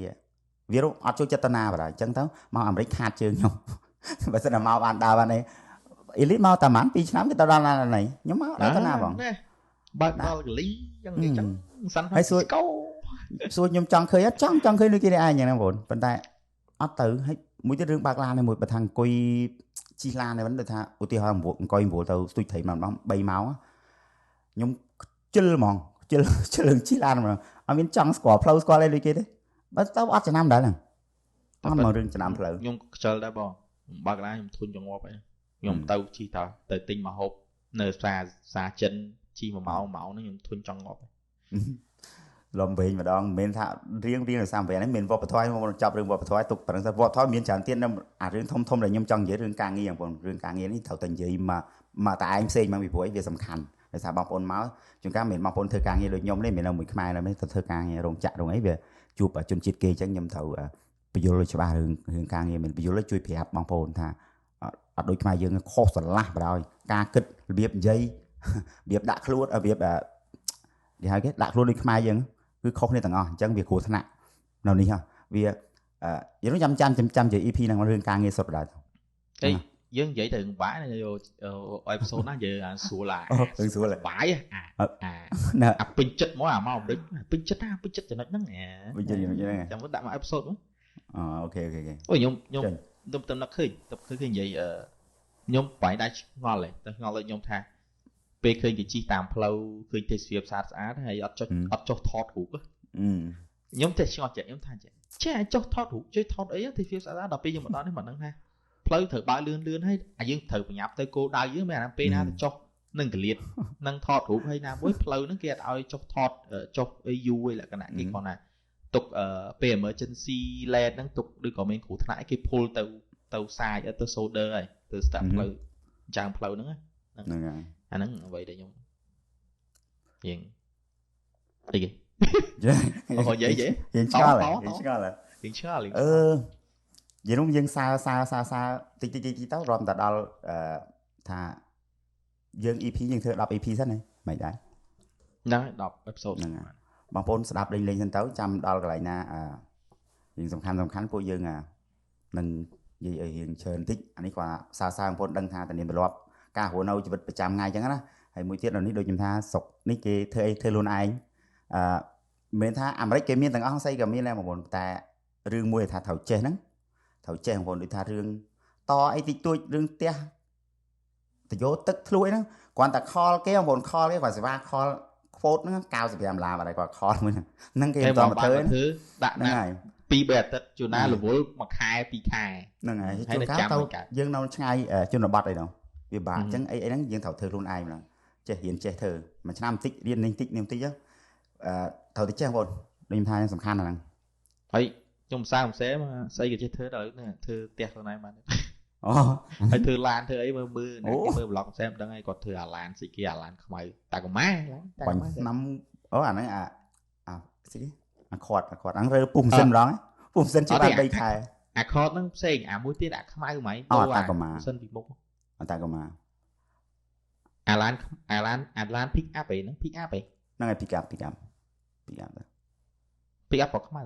វាអត់ចូលចិត្តតាណាបាទអញ្ចឹងទៅមកអាមេរិកខាតជើងខ្ញុំបើសិនតែមកបានដើរបានអីអេលីតមកតែប្រហែល2ឆ្នាំគេទៅដល់ឡាននេះខ្ញុំមកដល់តាណាបង ណែបើកដល់កលីយ៉ាងនេះចឹងសាន់ ហើយសួរ កោ សួរខ្ញុំចង់ឃើញអត់ចង់ចង់ឃើញដូចគេនេះឯងយ៉ាងហ្នឹងបងប៉ុន្តែអត់ទៅហើយ មួយទៀតរឿងបើកឡាននេះមួយបើថាអង្គុយជិះឡាននេះមិនដូចថាឧទាហរណ៍អង្គុយ9ទៅស្ទូចត្រីម្ដង3ម៉ោងខ្ញុំជិលហ្មងជិលជិលជិះឡានហ្មងអត់មានចង់ស្គាល់ផ្លូវស្គាល់អីដូចគេទេបើទៅអត់ចំណាំដែរហ្នឹងអត់មករឿងចំណាំផ្លូវខ្ញុំខ្ជិលដែរបងបើកឡានខ្ញុំធុញចងាប់អីខ្ញុំទៅជិះទៅទិញមកហូបនៅផ្សារចិនជិះ1ម៉ោង1ម៉ោងហ្នឹងខ្ញុំធុញចង់ងាប់លំវិញម្ដងមិនមែនថារៀងរៀងដោយសារវគ្គហ្នឹងមានវប្បធម៌មកចាប់រឿងវប្បធម៌ទុកប៉ុណ្ណឹងទៅវប្បធម៌មានច្រើនទៀតនៅអារឿងធំធំដែលខ្ញុំចង់និយាយរឿងការងារបងប្អូនរឿងការងារនេះត្រូវតែនិយាយមកមកតែឯងផ្សេងមកពីព្រោះវាសំខាន់ដោយសារបងប្អូនមកជួនកាលមិនមែនបងប្អូនធ្វើការងារដូចខ្ញុំទេមិនមែននៅមួយខ្មែរទេទៅធ្វើការងាររោងចក្ររោងអីវាជួបជនជាតិគេអញ្ចឹងខ្ញុំត្រូវបញ្យល់ឲ្យច្បាស់រឿងការងារមិនបញ្យល់ឲ្យជួយប្រាប់បងប្អូនថាអត់ដូចខ្មែរយើងខុសស្រឡះបណ្ដោយការគិតរបៀបនិយាយរបៀបដាក់ខ្លួនរបៀបគេហៅគេដាក់ខ្លួនដូចខ្មែរយើងគឺខុសគ្នាទាំងអស់អញ្ចឹងវាគ្រោះថ្នាក់នៅនេះហ៎វាយើងចាំចាំចាំនិយាយ EP ហ្នឹងរឿងការងារសុទ្ធបណ្ដោយអេយើងនិយាយទៅរឿងបាយយកអេពីសូតណានិយាយអាស្រួលអារឿងស្រួលបាយអាអាពេញចិត្តមកអាមកអាមេរិកពេញចិត្តណាពេញចិត្តចំណុចហ្នឹងពេញចិត្តចំណុចហ្នឹងចាំដាក់មកអេពីសូតមកអូ OK OK OK អូខ្ញុំខ្ញុំខ្ញុំទៅនឹកឃើញទៅឃើញគេនិយាយខ្ញុំបាយដែរឆ្ងល់ហ៎តែឆ្ងល់ដូចខ្ញុំថាពេលឃើញគេជិះតាមផ្លូវឃើញទេសភាពស្អាតស្អាតហើយអត់ចុះអត់ចុះថតរូបខ្ញុំតែឆ្ងល់ចិត្តខ្ញុំថាចេះចុះថតរូបជួយថតអីទេសភាពស្អាតដល់ពេលយើងមកដល់នេះមកដឹងថាផ្លូវត្រូវបើលឿនលឿនហើយអាយើងត្រូវប្រញាប់ទៅគោលដៅយើងមិនអាពេលណាទៅចុះនឹងកលៀតនឹងថតរូបហើយណាមួយផ្លូវហ្នឹងគេអត់ឲ្យចុះថតចុះអីយូរឯលក្ខណៈគេគ្រាន់តែទុកពេល emergency lane ហ្នឹងទុកឬក៏មានគ្រោះថ្នាក់គេពុលទៅទៅសាយទៅ shoulder ហើយទៅស្តាប់ផ្លូវចាំងផ្លូវហ្នឹងហ្នឹងហើយអាហ្នឹងអ្វីដែលខ្ញុំរៀងអីគេអូនិយាយរៀងឆ្ងល់រៀងឆ្ងល់រៀងឆ្ងល់និយាយនោះយើងសើសើសើសើតិចតិចតិចទៅរំតែដល់ថាយើង EP យើងធ្វើ10 EP សិនណាមិនដែរហ្នឹង10 episode ហ្នឹងបងប្អូនស្ដាប់លេងលេងសិនទៅចាំដល់កន្លែងណារឿងសំខាន់សំខាន់ពួកយើងនឹងនិយាយឲ្យរៀងច្រើនតិចអានេះគាត់សើសើបងប្អូនដឹងថាតានាមទម្លាប់ការរស់នៅជីវិតប្រចាំថ្ងៃអញ្ចឹងណាហើយមួយទៀតនៅនេះដូចខ្ញុំថាស្រុកនេះគេធ្វើអីធ្វើខ្លួនឯងមិនមែនថាអាមេរិកគេមានទាំងអស់ស្អីក៏មានដែរបងប្អូនតែរឿងមួយថាត្រូវចេះហ្នឹងត្រូវចេះបងប្អូនដូចថារឿងតអីតិចតួចរឿងផ្ទះទៅយកទឹកធ្លួយហ្នឹងគ្រាន់តែខលគេបងប្អូនខលគេគាត់សេវាខល quote ហ្នឹង95ដុល្លារបាត់ហើយគាត់ខលមួយហ្នឹងគេមិនតមកធ្វើដាក់ហ្នឹងហើយ2 3អាទិត្យជួនណារវល់មួយខែ2ខែហ្នឹងហើយជួនកាលទៅយើងនៅឆ្ងាយជនបទអីហ្នឹងវាបាក់អញ្ចឹងអីអីហ្នឹងយើងត្រូវធ្វើខ្លួនឯងម្ដងចេះរៀនចេះធ្វើមួយឆ្នាំបន្តិចរៀននេះបន្តិចនេះបន្តិចត្រូវតែចេះបងប្អូនដូចខ្ញុំថាសំខាន់ហ្នឹងហើយខ្ញុំសាផ្សេងស្អីក៏ចេះធ្វើដល់ធ្វើផ្ទះខ្លួនឯងបានអូហើយធ្វើឡានធ្វើអីមើលមើលគេមើលប្លុកផ្សេងមិនដឹងហើយគាត់ធ្វើអាឡានស្អីគេអាឡានខ្មៅតាកម៉ាតាកម៉ាឆ្នាំអូអាហ្នឹងអាអាស្អីគេអាខាត់អាខាត់ហ្នឹងរើពុះម៉ាស៊ីនម្ដងពុះម៉ាស៊ីនជិះបាន3ខែអាខាត់ហ្នឹងផ្សេងអាមួយទៀតអាខ្មៅហ្មងអូតាកម៉ាម៉ាស៊ីនពីមុខតាកម៉ាអាឡានអាឡានអាឡាន pick up អីហ្នឹង pick up អីហ្នឹងហើយ pick up pick up pick up pick up ពណ៌ខ្មៅ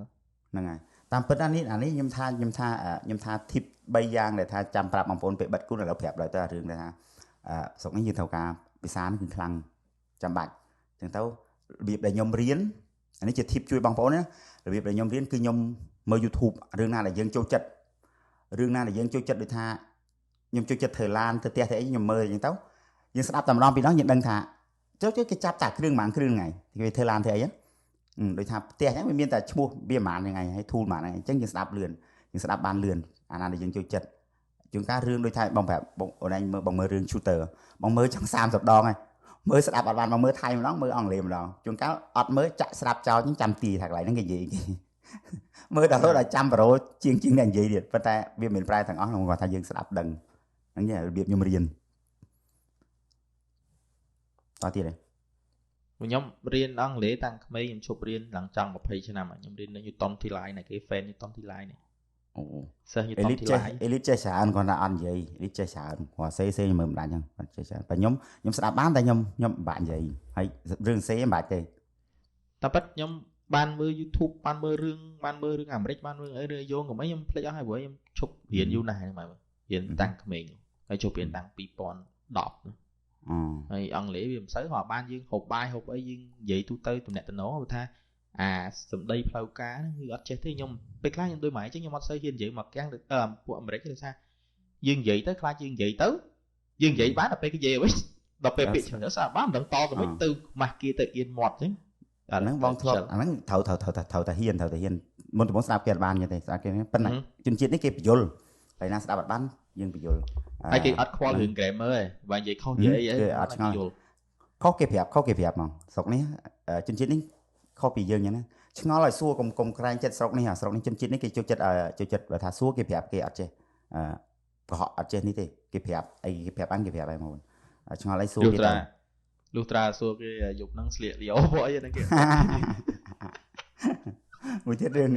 ហ្នឹងហើយតាមពិតអានេះអានេះខ្ញុំថាខ្ញុំថាខ្ញុំថា tip 3យ៉ាងដែលថាចាំប្រាប់បងប្អូនពេលបិទគូនឥឡូវប្រាប់ដល់ទៅរឿងដែលថាស្រុកនេះយើងត្រូវការភាសានេះគឺខ្លាំងចាំបាច់អញ្ចឹងទៅរបៀបដែលខ្ញុំរៀនអានេះជា tip ជួយបងប្អូនណារបៀបដែលខ្ញុំរៀនគឺខ្ញុំមើល YouTube រឿងណាដែលយើងចូលចិត្តរឿងណាដែលយើងចូលចិត្តដូចថាខ្ញុំចូលចិត្តធ្វើឡានធ្វើផ្ទះធ្វើអីខ្ញុំមើលអញ្ចឹងទៅយើងស្ដាប់តែម្ដងពីរដងយើងដឹងថាចូលគេចាប់តែគ្រឿងមួយគ្រឿងហ្នឹងគេធ្វើឡានធ្វើអីដូចថាផ្ទះហ្នឹងវាមានតែឈ្មោះវាប្រហែលហ្នឹងហើយធូលប្រហែលហ្នឹងអញ្ចឹងយើងស្ដាប់លឿនយើងស្ដាប់បានលឿនអាណាដែលយើងចូលចិត្តជួនកាលរឿងដូចថាបងប្រាប់បងអូនឯងមើលបងមើលរឿង shooter បងមើលចង់30ដងហើយមើលស្ដាប់អត់បានបងមើលថៃម្ដងមើលអង់គ្លេសម្ដងជួនកាលអត់មើលចាក់ស្ដាប់ចោលចាំទីថាកន្លែងហ្នឹងគេនិយាយគេមើលដល់រហូតដល់ចាំប្រូជាងជាងអ្នកនិយាយទៀតប៉ុន្តែវាមិនប្រែទាំងអស់ខ្ញុំគាត់ថាយើងស្ដាប់ដឹងហ្នឹងរបៀបខ្ញុំរៀនតទៀតទេខ្ញុំរៀនអង់គ្លេសតាំងក្មេងខ្ញុំឈប់រៀនឡើងចង់20ឆ្នាំខ្ញុំរៀននៅ Newton T Line ណាគេ fan Newton T Line នេះអូសិស្ស Newton T Line អេលីតចេះច្រើនគាត់ថាអត់និយាយអេលីតចេះច្រើនគាត់សេសេមើលមិនដាច់ហ្នឹងគាត់ចេះច្រើនតែខ្ញុំខ្ញុំស្ដាប់បានតែខ្ញុំខ្ញុំពិបាកនិយាយហើយរឿងសេមិនបាច់ទេតែប៉ិតខ្ញុំបានមើល YouTube បានមើលរឿងបានមើលរឿងអាមេរិកបានមើលអីរឿងយោងក៏មិនខ្ញុំភ្លេចអស់ហើយព្រោះខ្ញុំឈប់រៀនយូរណាស់ហ្នឹងមករៀនតាំងក្មេងហើយឈប់រៀនតាំង2010ហើយអង់គ្លេសវាមិនសូវហៅបានយើងហូបបាយហូបអីយើងនិយាយទូទៅទំនាក់ទំនងថា អាសម្ដីផ្លូវការហ្នឹងគឺអត់ចេះទេខ្ញុំពេលខ្លះខ្ញុំដូចម៉ែអញ្ចឹងខ្ញុំអត់សូវហ៊ាននិយាយមកកាំងទៅពួកអាមេរិកគេថាយើងនិយាយទៅខ្លាចយើងនិយាយទៅយើងនិយាយបានដល់ពេលគេនិយាយវិញដល់ពេលពាក្យច្រើនស្អាតបានមិនដឹងតទៅមិនទៅម៉ាស់គេទៅអៀនមាត់អញ្ចឹង អាហ្នឹងបងធ្លាប់អាហ្នឹងត្រូវត្រូវត្រូវត្រូវតែហ៊ានត្រូវតែហ៊ានមុនដំបូងស្ដាប់គេអត់បានទេស្ដាប់គេប៉ុន្តែជនជាតិនេះគេបញ្យល់ហើយណាស្ដាប់អត់បានយើងបញ្យល់ ហើយគេអត់ខ្វល់រឿង grammar ទេបើនិយាយខុសនិយាយអី គេអត់ឆ្ងល់ខុសគេប្រាប់ខុសគេប្រាប់ហ្មងស្រុកនេះជនជាតិនេះខុសពីយើងអញ្ចឹងណាឆ្ងល់ឲ្យសួរកុំកុំក្រែងចិត្តស្រុកនេះអាស្រុកនេះជនជាតិនេះគេចូលចិត្តចូលចិត្តបើថាសួរគេប្រាប់គេអត់ចេះអឺកុហកអត់ចេះនេះទេគេប្រាប់អីគេប្រាប់បានគេប្រាប់ហើយហ្មងឆ្ងល់អីសួរគេទៅ លុះត្រាសួរគេយប់ហ្នឹងស្លៀកលីអូពួកអីហ្នឹងគេ មួយទៀតរឿង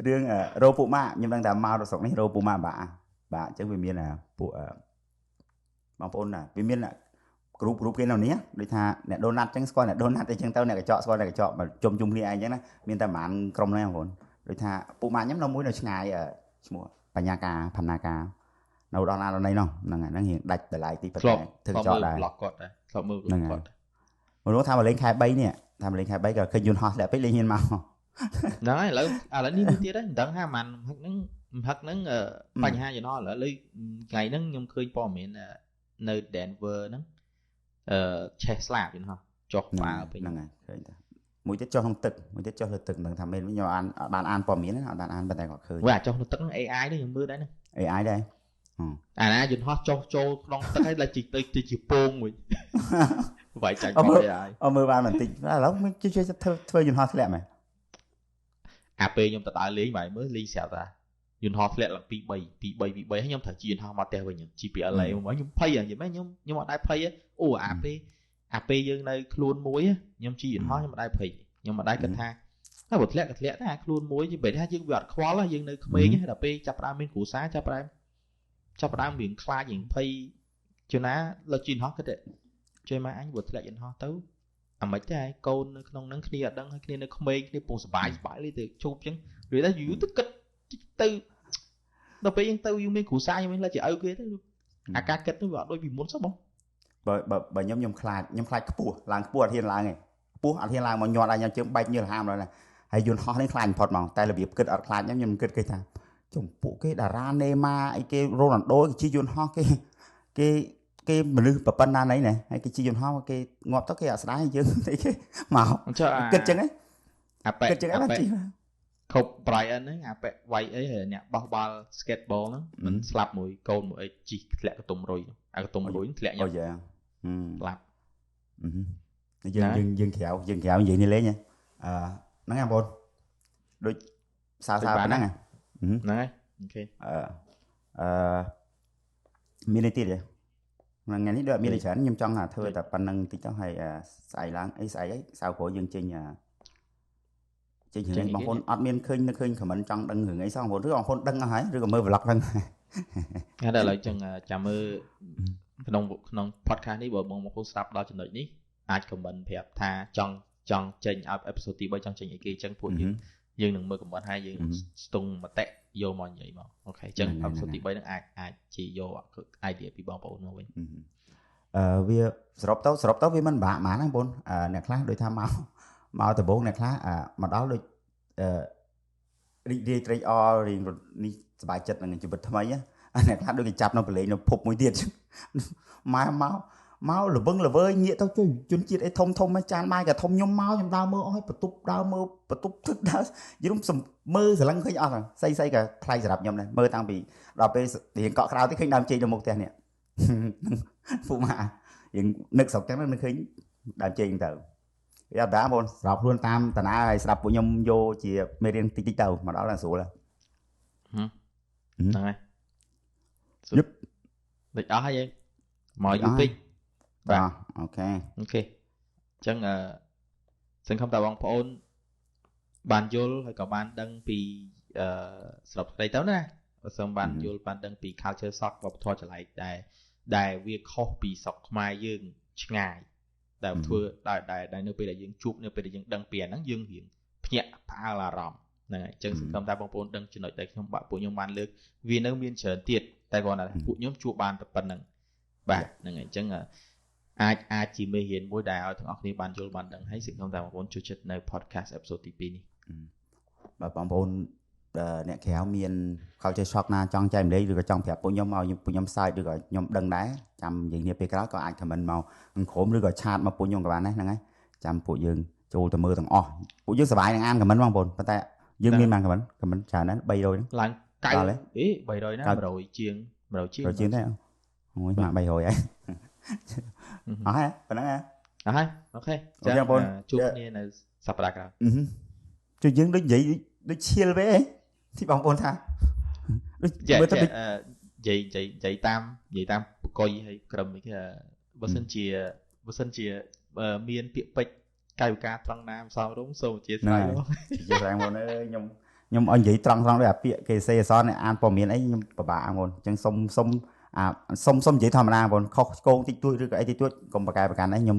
រឿងរោពួកម៉ាក់ខ្ញុំដឹងថាមកដល់ស្រុកនេះរោពួកម៉ាក់បាក់បាក់អញ្ចឹងវាមានពួកបងប្អូនណាវាមានគ្រូគ្រូគេនៅនេះដូចថាអ្នកដូណាត់អញ្ចឹងស្គាល់អ្នកដូណាត់អីចឹងទៅអ្នកកញ្ចក់ស្គាល់អ្នកកញ្ចក់មកជុំជុំគ្នាឯងអញ្ចឹងណាមានតែប្រហែលក្រុមហ្នឹងបងប្អូនដូចថាពួកម៉ាក់ខ្ញុំនៅមួយនៅឆ្ងាយឈ្មោះបញ្ញាការផាណាការនៅដល់ណាដល់ណីនោះហ្នឹងហ្នឹងរៀងដាច់តម្លៃតិចប៉ុន្តែធ្វើកញ្ចក់ដែរ ប្លុកគាត់ដែរធ្លាប់មើលគាត់មកនោះថាមកលេងខែ3នេះថាមកលេងខែ3ក៏ឃើញយន្តហោះធ្លាក់ពេកលេងហ៊ានមក ហ្នឹងហើយឥឡូវឥឡូវនេះមួយទៀតហ្នឹងមិនដឹងថាហ្មងហឹកហ្នឹងហឹកហ្នឹងបញ្ហាយន្តហោះឥឡូវថ្ងៃហ្នឹងខ្ញុំឃើញព័ត៌មាននៅ Denver ហ្នឹងអឺឆេះស្លាបយន្តហោះចុះក្បាលពេញ ហ្នឹងហើយឃើញតាមួយទៀតចុះក្នុងទឹកមួយទៀតចុះលើទឹកមិនដឹងថាមែនខ្ញុំអានបានអានព័ត៌មានអត់បានអានប៉ុន្តែគាត់ឃើញ វិញអាចុះក្នុងទឹកហ្នឹង AI នេះខ្ញុំមើលដែរហ្នឹង AI ដែរ អាណាយន្តហោះចុះចូលក្នុងទឹកហើយឡើងទៅទៅជាពងវិញវាយចាញ់បោះ AI អើមើលបានបន្តិចឥឡូវជួយធ្វើធ្វើយន្តហោះធ្លាក់មែន អាពេលខ្ញុំទៅដើរលេងបាយមើលលេងស្រាប់តាយន្តហោះធ្លាក់ឡើង2 3 2 3 2 3ហើយខ្ញុំត្រូវជិះយន្តហោះមកផ្ទះវិញជិះពី LA មកខ្ញុំភ័យហ៎និយាយមែនខ្ញុំខ្ញុំអត់ដែរភ័យអូអាពេលអាពេលយើងនៅខ្លួនមួយខ្ញុំជិះយន្តហោះខ្ញុំអត់ដែរភ័យខ្ញុំអត់ដែរគិតថាតែបើធ្លាក់ក៏ធ្លាក់ដែរអាខ្លួនមួយនិយាយថាយើងវាអត់ខ្វល់យើងនៅក្មេងដល់ពេលចាប់ផ្ដើមមានគ្រួសារចាប់ផ្ដើមចាប់ផ្ដើមរៀងខ្លាចរៀងភ័យជួនណាលើជិះយន្តហោះគិតជួយមកអញបើធ្លាក់យន្តហោះទៅអាមិនទេហើយកូននៅក្នុងហ្នឹងគ្នាអត់ដឹងហើយគ្នានៅក្មេងគ្នាពងសបាយសបាយលេទៅជួបចឹងវាថាយូរទៅគិតទៅដល់ពេលយើងទៅយើងមានគ្រួសារយើងមានជាឪគេទៅអាការគិតនោះវាអត់ដូចពីមុនសោះបង បើបើបើខ្ញុំខ្ញុំខ្លាចខ្ញុំខ្លាចខ្ពស់ឡើងខ្ពស់អត់ហ៊ានឡើងទេខ្ពស់អត់ហ៊ានឡើងមកញាត់ឲ្យខ្ញុំជើងបែកញើសហាមដល់ណាហើយយន្តហោះនេះខ្លាចបំផុតហ្មងតែរបៀបគិតអត់ខ្លាចខ្ញុំខ្ញុំគិតគេថាចំពួកគេតារានេម៉ាអីគេរ៉ូណាល់ដូគេជិះយន្តហោះគេគេគេមនុស្សប៉ុណ្ណាណីណាហើយគេជិះយន្តហោះគេងាប់ទៅគេអត់ស្ដាយយើងទេគេមកគិតចឹងហ៎ អាប៉ែ គិតចឹង អាប៉ែ ហ្នឹងជិះ ខប់ Brian ហ្នឹងអាប៉ែវាយអីអ្នកបោះបាល់ skateball ហ្នឹងមិនស្លាប់មួយកូនមួយអីជិះធ្លាក់កតុំរុយអាកតុំរុយធ្លាក់ញ៉ាំ អូយ៉ា ស្លាប់ យើងយើងយើងក្រៅយើងក្រៅនិយាយនេះលេងហ៎អឺហ្នឹងហើយបងដូចសាសាប៉ុណ្ណឹងហ៎ ហ្នឹងហើយ OK អឺអឺមាននេះទៀតទេថ្ងៃនេះដូចអត់មានអីច្រើនខ្ញុំចង់ថាធ្វើតែប៉ុណ្្នឹងតិចទៅហើយស្អែកឡើងអីស្អែកអីសៅក្រោយយើងចេញចេញរឿងបងប្អូនអត់មានឃើញនៅឃើញ comment ចង់ដឹងរឿងអីសោះបងប្អូនឬបងប្អូនដឹងអស់ហើយឬក៏មើល vlog ហ្នឹង ហើយដល់ឥឡូវចឹងចាំមើលក្នុងក្នុង podcast នេះបើបងប្អូនស្ដាប់ដល់ចំណុចនេះអាច comment ប្រាប់ថាចង់ចង់ចេញឲ្យ episode ទី3ចង់ចេញអីគេចឹងពួកយើងយើងនឹងមើល comment ហើយយើងស្ទង់មតិយកមកនិយាយមក OK ចឹង episode ទី3ហ្នឹងអាចអាចជាយក idea ពីបងប្អូនមកវិញ អឺវាសរុបទៅសរុបទៅវាមិនបាក់ហ្មងហ្នឹងបងប្អូនអ្នកខ្លះដូចថាមកមកដំបូងអ្នកខ្លះមកដល់ដូចអឺរីករាយត្រេកអររៀងនេះសប្បាយចិត្តនឹងជីវិតថ្មីអ្នកខ្លះដូចគេចាប់នៅប្រឡែងនៅភពមួយទៀតមកមកមកល្វឹងល្វើយងាកទៅជួយជនជាតិអីធំធំចានបាយក៏ធំខ្ញុំមកខ្ញុំដើរមើលអស់ហើយបន្ទប់ដើរមើលបន្ទប់ទឹកដើរយល់មើលស្រឡឹងឃើញអស់ស្អីស្អីក៏ថ្លៃសម្រាប់ខ្ញុំដែរមើលតាំងពីដល់ពេលរៀងកក់ក្រៅទៅឃើញដើមចេកនៅមុខផ្ទះនេះពួកម៉ារៀងនឹកស្រុកចឹងនឹងឃើញដើមចេកទៅវាអត់ដែរបងស្របខ្លួនតាមតាណាហើយស្ដាប់ពួកខ្ញុំយកជាមេរៀនតិចតិចទៅមកដល់ដល់ស្រួល ហ្នឹងហើយ យឹប ដូចអស់ហើយយើងមកយូរពេក បាទ OK OK អញ្ចឹងអឺសង្ឃឹមថាបងប្អូនបានយល់ហើយក៏បានដឹងពីអឺស្របស្ដីទៅណាបើសិនបានយល់បានដឹងពី culture shock វប្បធម៌ចម្លែកដែលដែលវាខុសពីស្រុកខ្មែរយើងឆ្ងាយដែលធ្វើដែលដែលនៅពេលដែលយើងជួបនៅពេលដែលយើងដឹងពីអាហ្នឹងយើងរៀងភ្ញាក់ផ្អើលអារម្មណ៍ហ្នឹងហើយអញ្ចឹងសង្ឃឹមថាបងប្អូនដឹងចំណុចដែលខ្ញុំបាក់ពួកខ្ញុំបានលើកវានៅមានច្រើនទៀតតែគ្រាន់តែពួកខ្ញុំជួបបានតែប៉ុណ្្នឹងបាទហ្នឹងហើយអញ្ចឹង អាចជាមេរៀនមួយដែលឲ្យទាំងអស់គ្នាបានយល់បានដឹងហើយសង្ឃឹមថាបងប្អូនចូលចិត្តនៅ podcast episode ទី2នេះ។ បើបងប្អូនអ្នកក្រៅមាន culture shock ណាចង់ចែករំលែកឬក៏ចង់ប្រាប់ពួកខ្ញុំឲ្យពួកខ្ញុំសើចឬក៏ខ្ញុំដឹងដែរចាំនិយាយគ្នាពេលក្រោយក៏អាច comment មកក្រុមឬក៏chat មកពួកខ្ញុំក៏បានដែរហ្នឹងហើយចាំពួកយើងចូលទៅមើលទាំងអស់ពួកយើងសប្បាយនឹងអាន comment បងប្អូនប៉ុន្តែយើងមានបាន comment comment ច្រើនណាស់300ហ្នឹង ឡើងកៅអេ300ណា100ជាង100ជាង 100ជាងទេអូយមក300ហើយអស់ហើយប៉ុណ្ណឹងហ៎ អស់ហើយ OK ចឹងបងប្អូន ជួបគ្នានៅសប្តាហ៍ក្រោយ។ ជួយយើងដូចនិយាយដូចឈៀលវិញទីបងប្អូនថា ដូចមើលទៅនិយាយនិយាយនិយាយតាមនិយាយតាមបកុយហើយក្រឹមអីគេបើសិនជាមានពាក្យពេចន៍កាយវិការត្រង់ណាមិនសមរម្យសូមអធ្យាស្រ័យបង អធ្យាស្រ័យបងអើយខ្ញុំខ្ញុំឲ្យនិយាយត្រង់ត្រង់ដូចអាពាក្យគេសេអសនអានព័ត៌មានអីខ្ញុំពិបាកបងអញ្ចឹងសុំសុំអាសុំសុំនិយាយធម្មតាបងខុសឆ្គងតិចតួចឬក៏អីតិចតួចកុំប្រកែប្រកាន់អីខ្ញុំ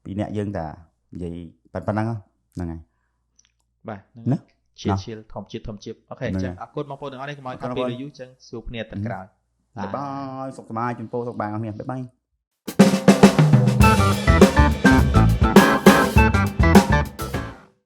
ពីអ្នកយើងតានិយាយប៉ុណ្ណឹងហ្នឹងហើយ។ បាទណាជាជាធម្មជាតិធម្មជាតិ OK អញ្ចឹងអរគុណបងប្អូនទាំងអស់នេះកុំឲ្យខាត់ពេលយូរអញ្ចឹងជួបគ្នាទឹកក្រោយ។ Bye bye សុខសប្បាយជូនពរសុខបាយអស់គ្នា bye bye.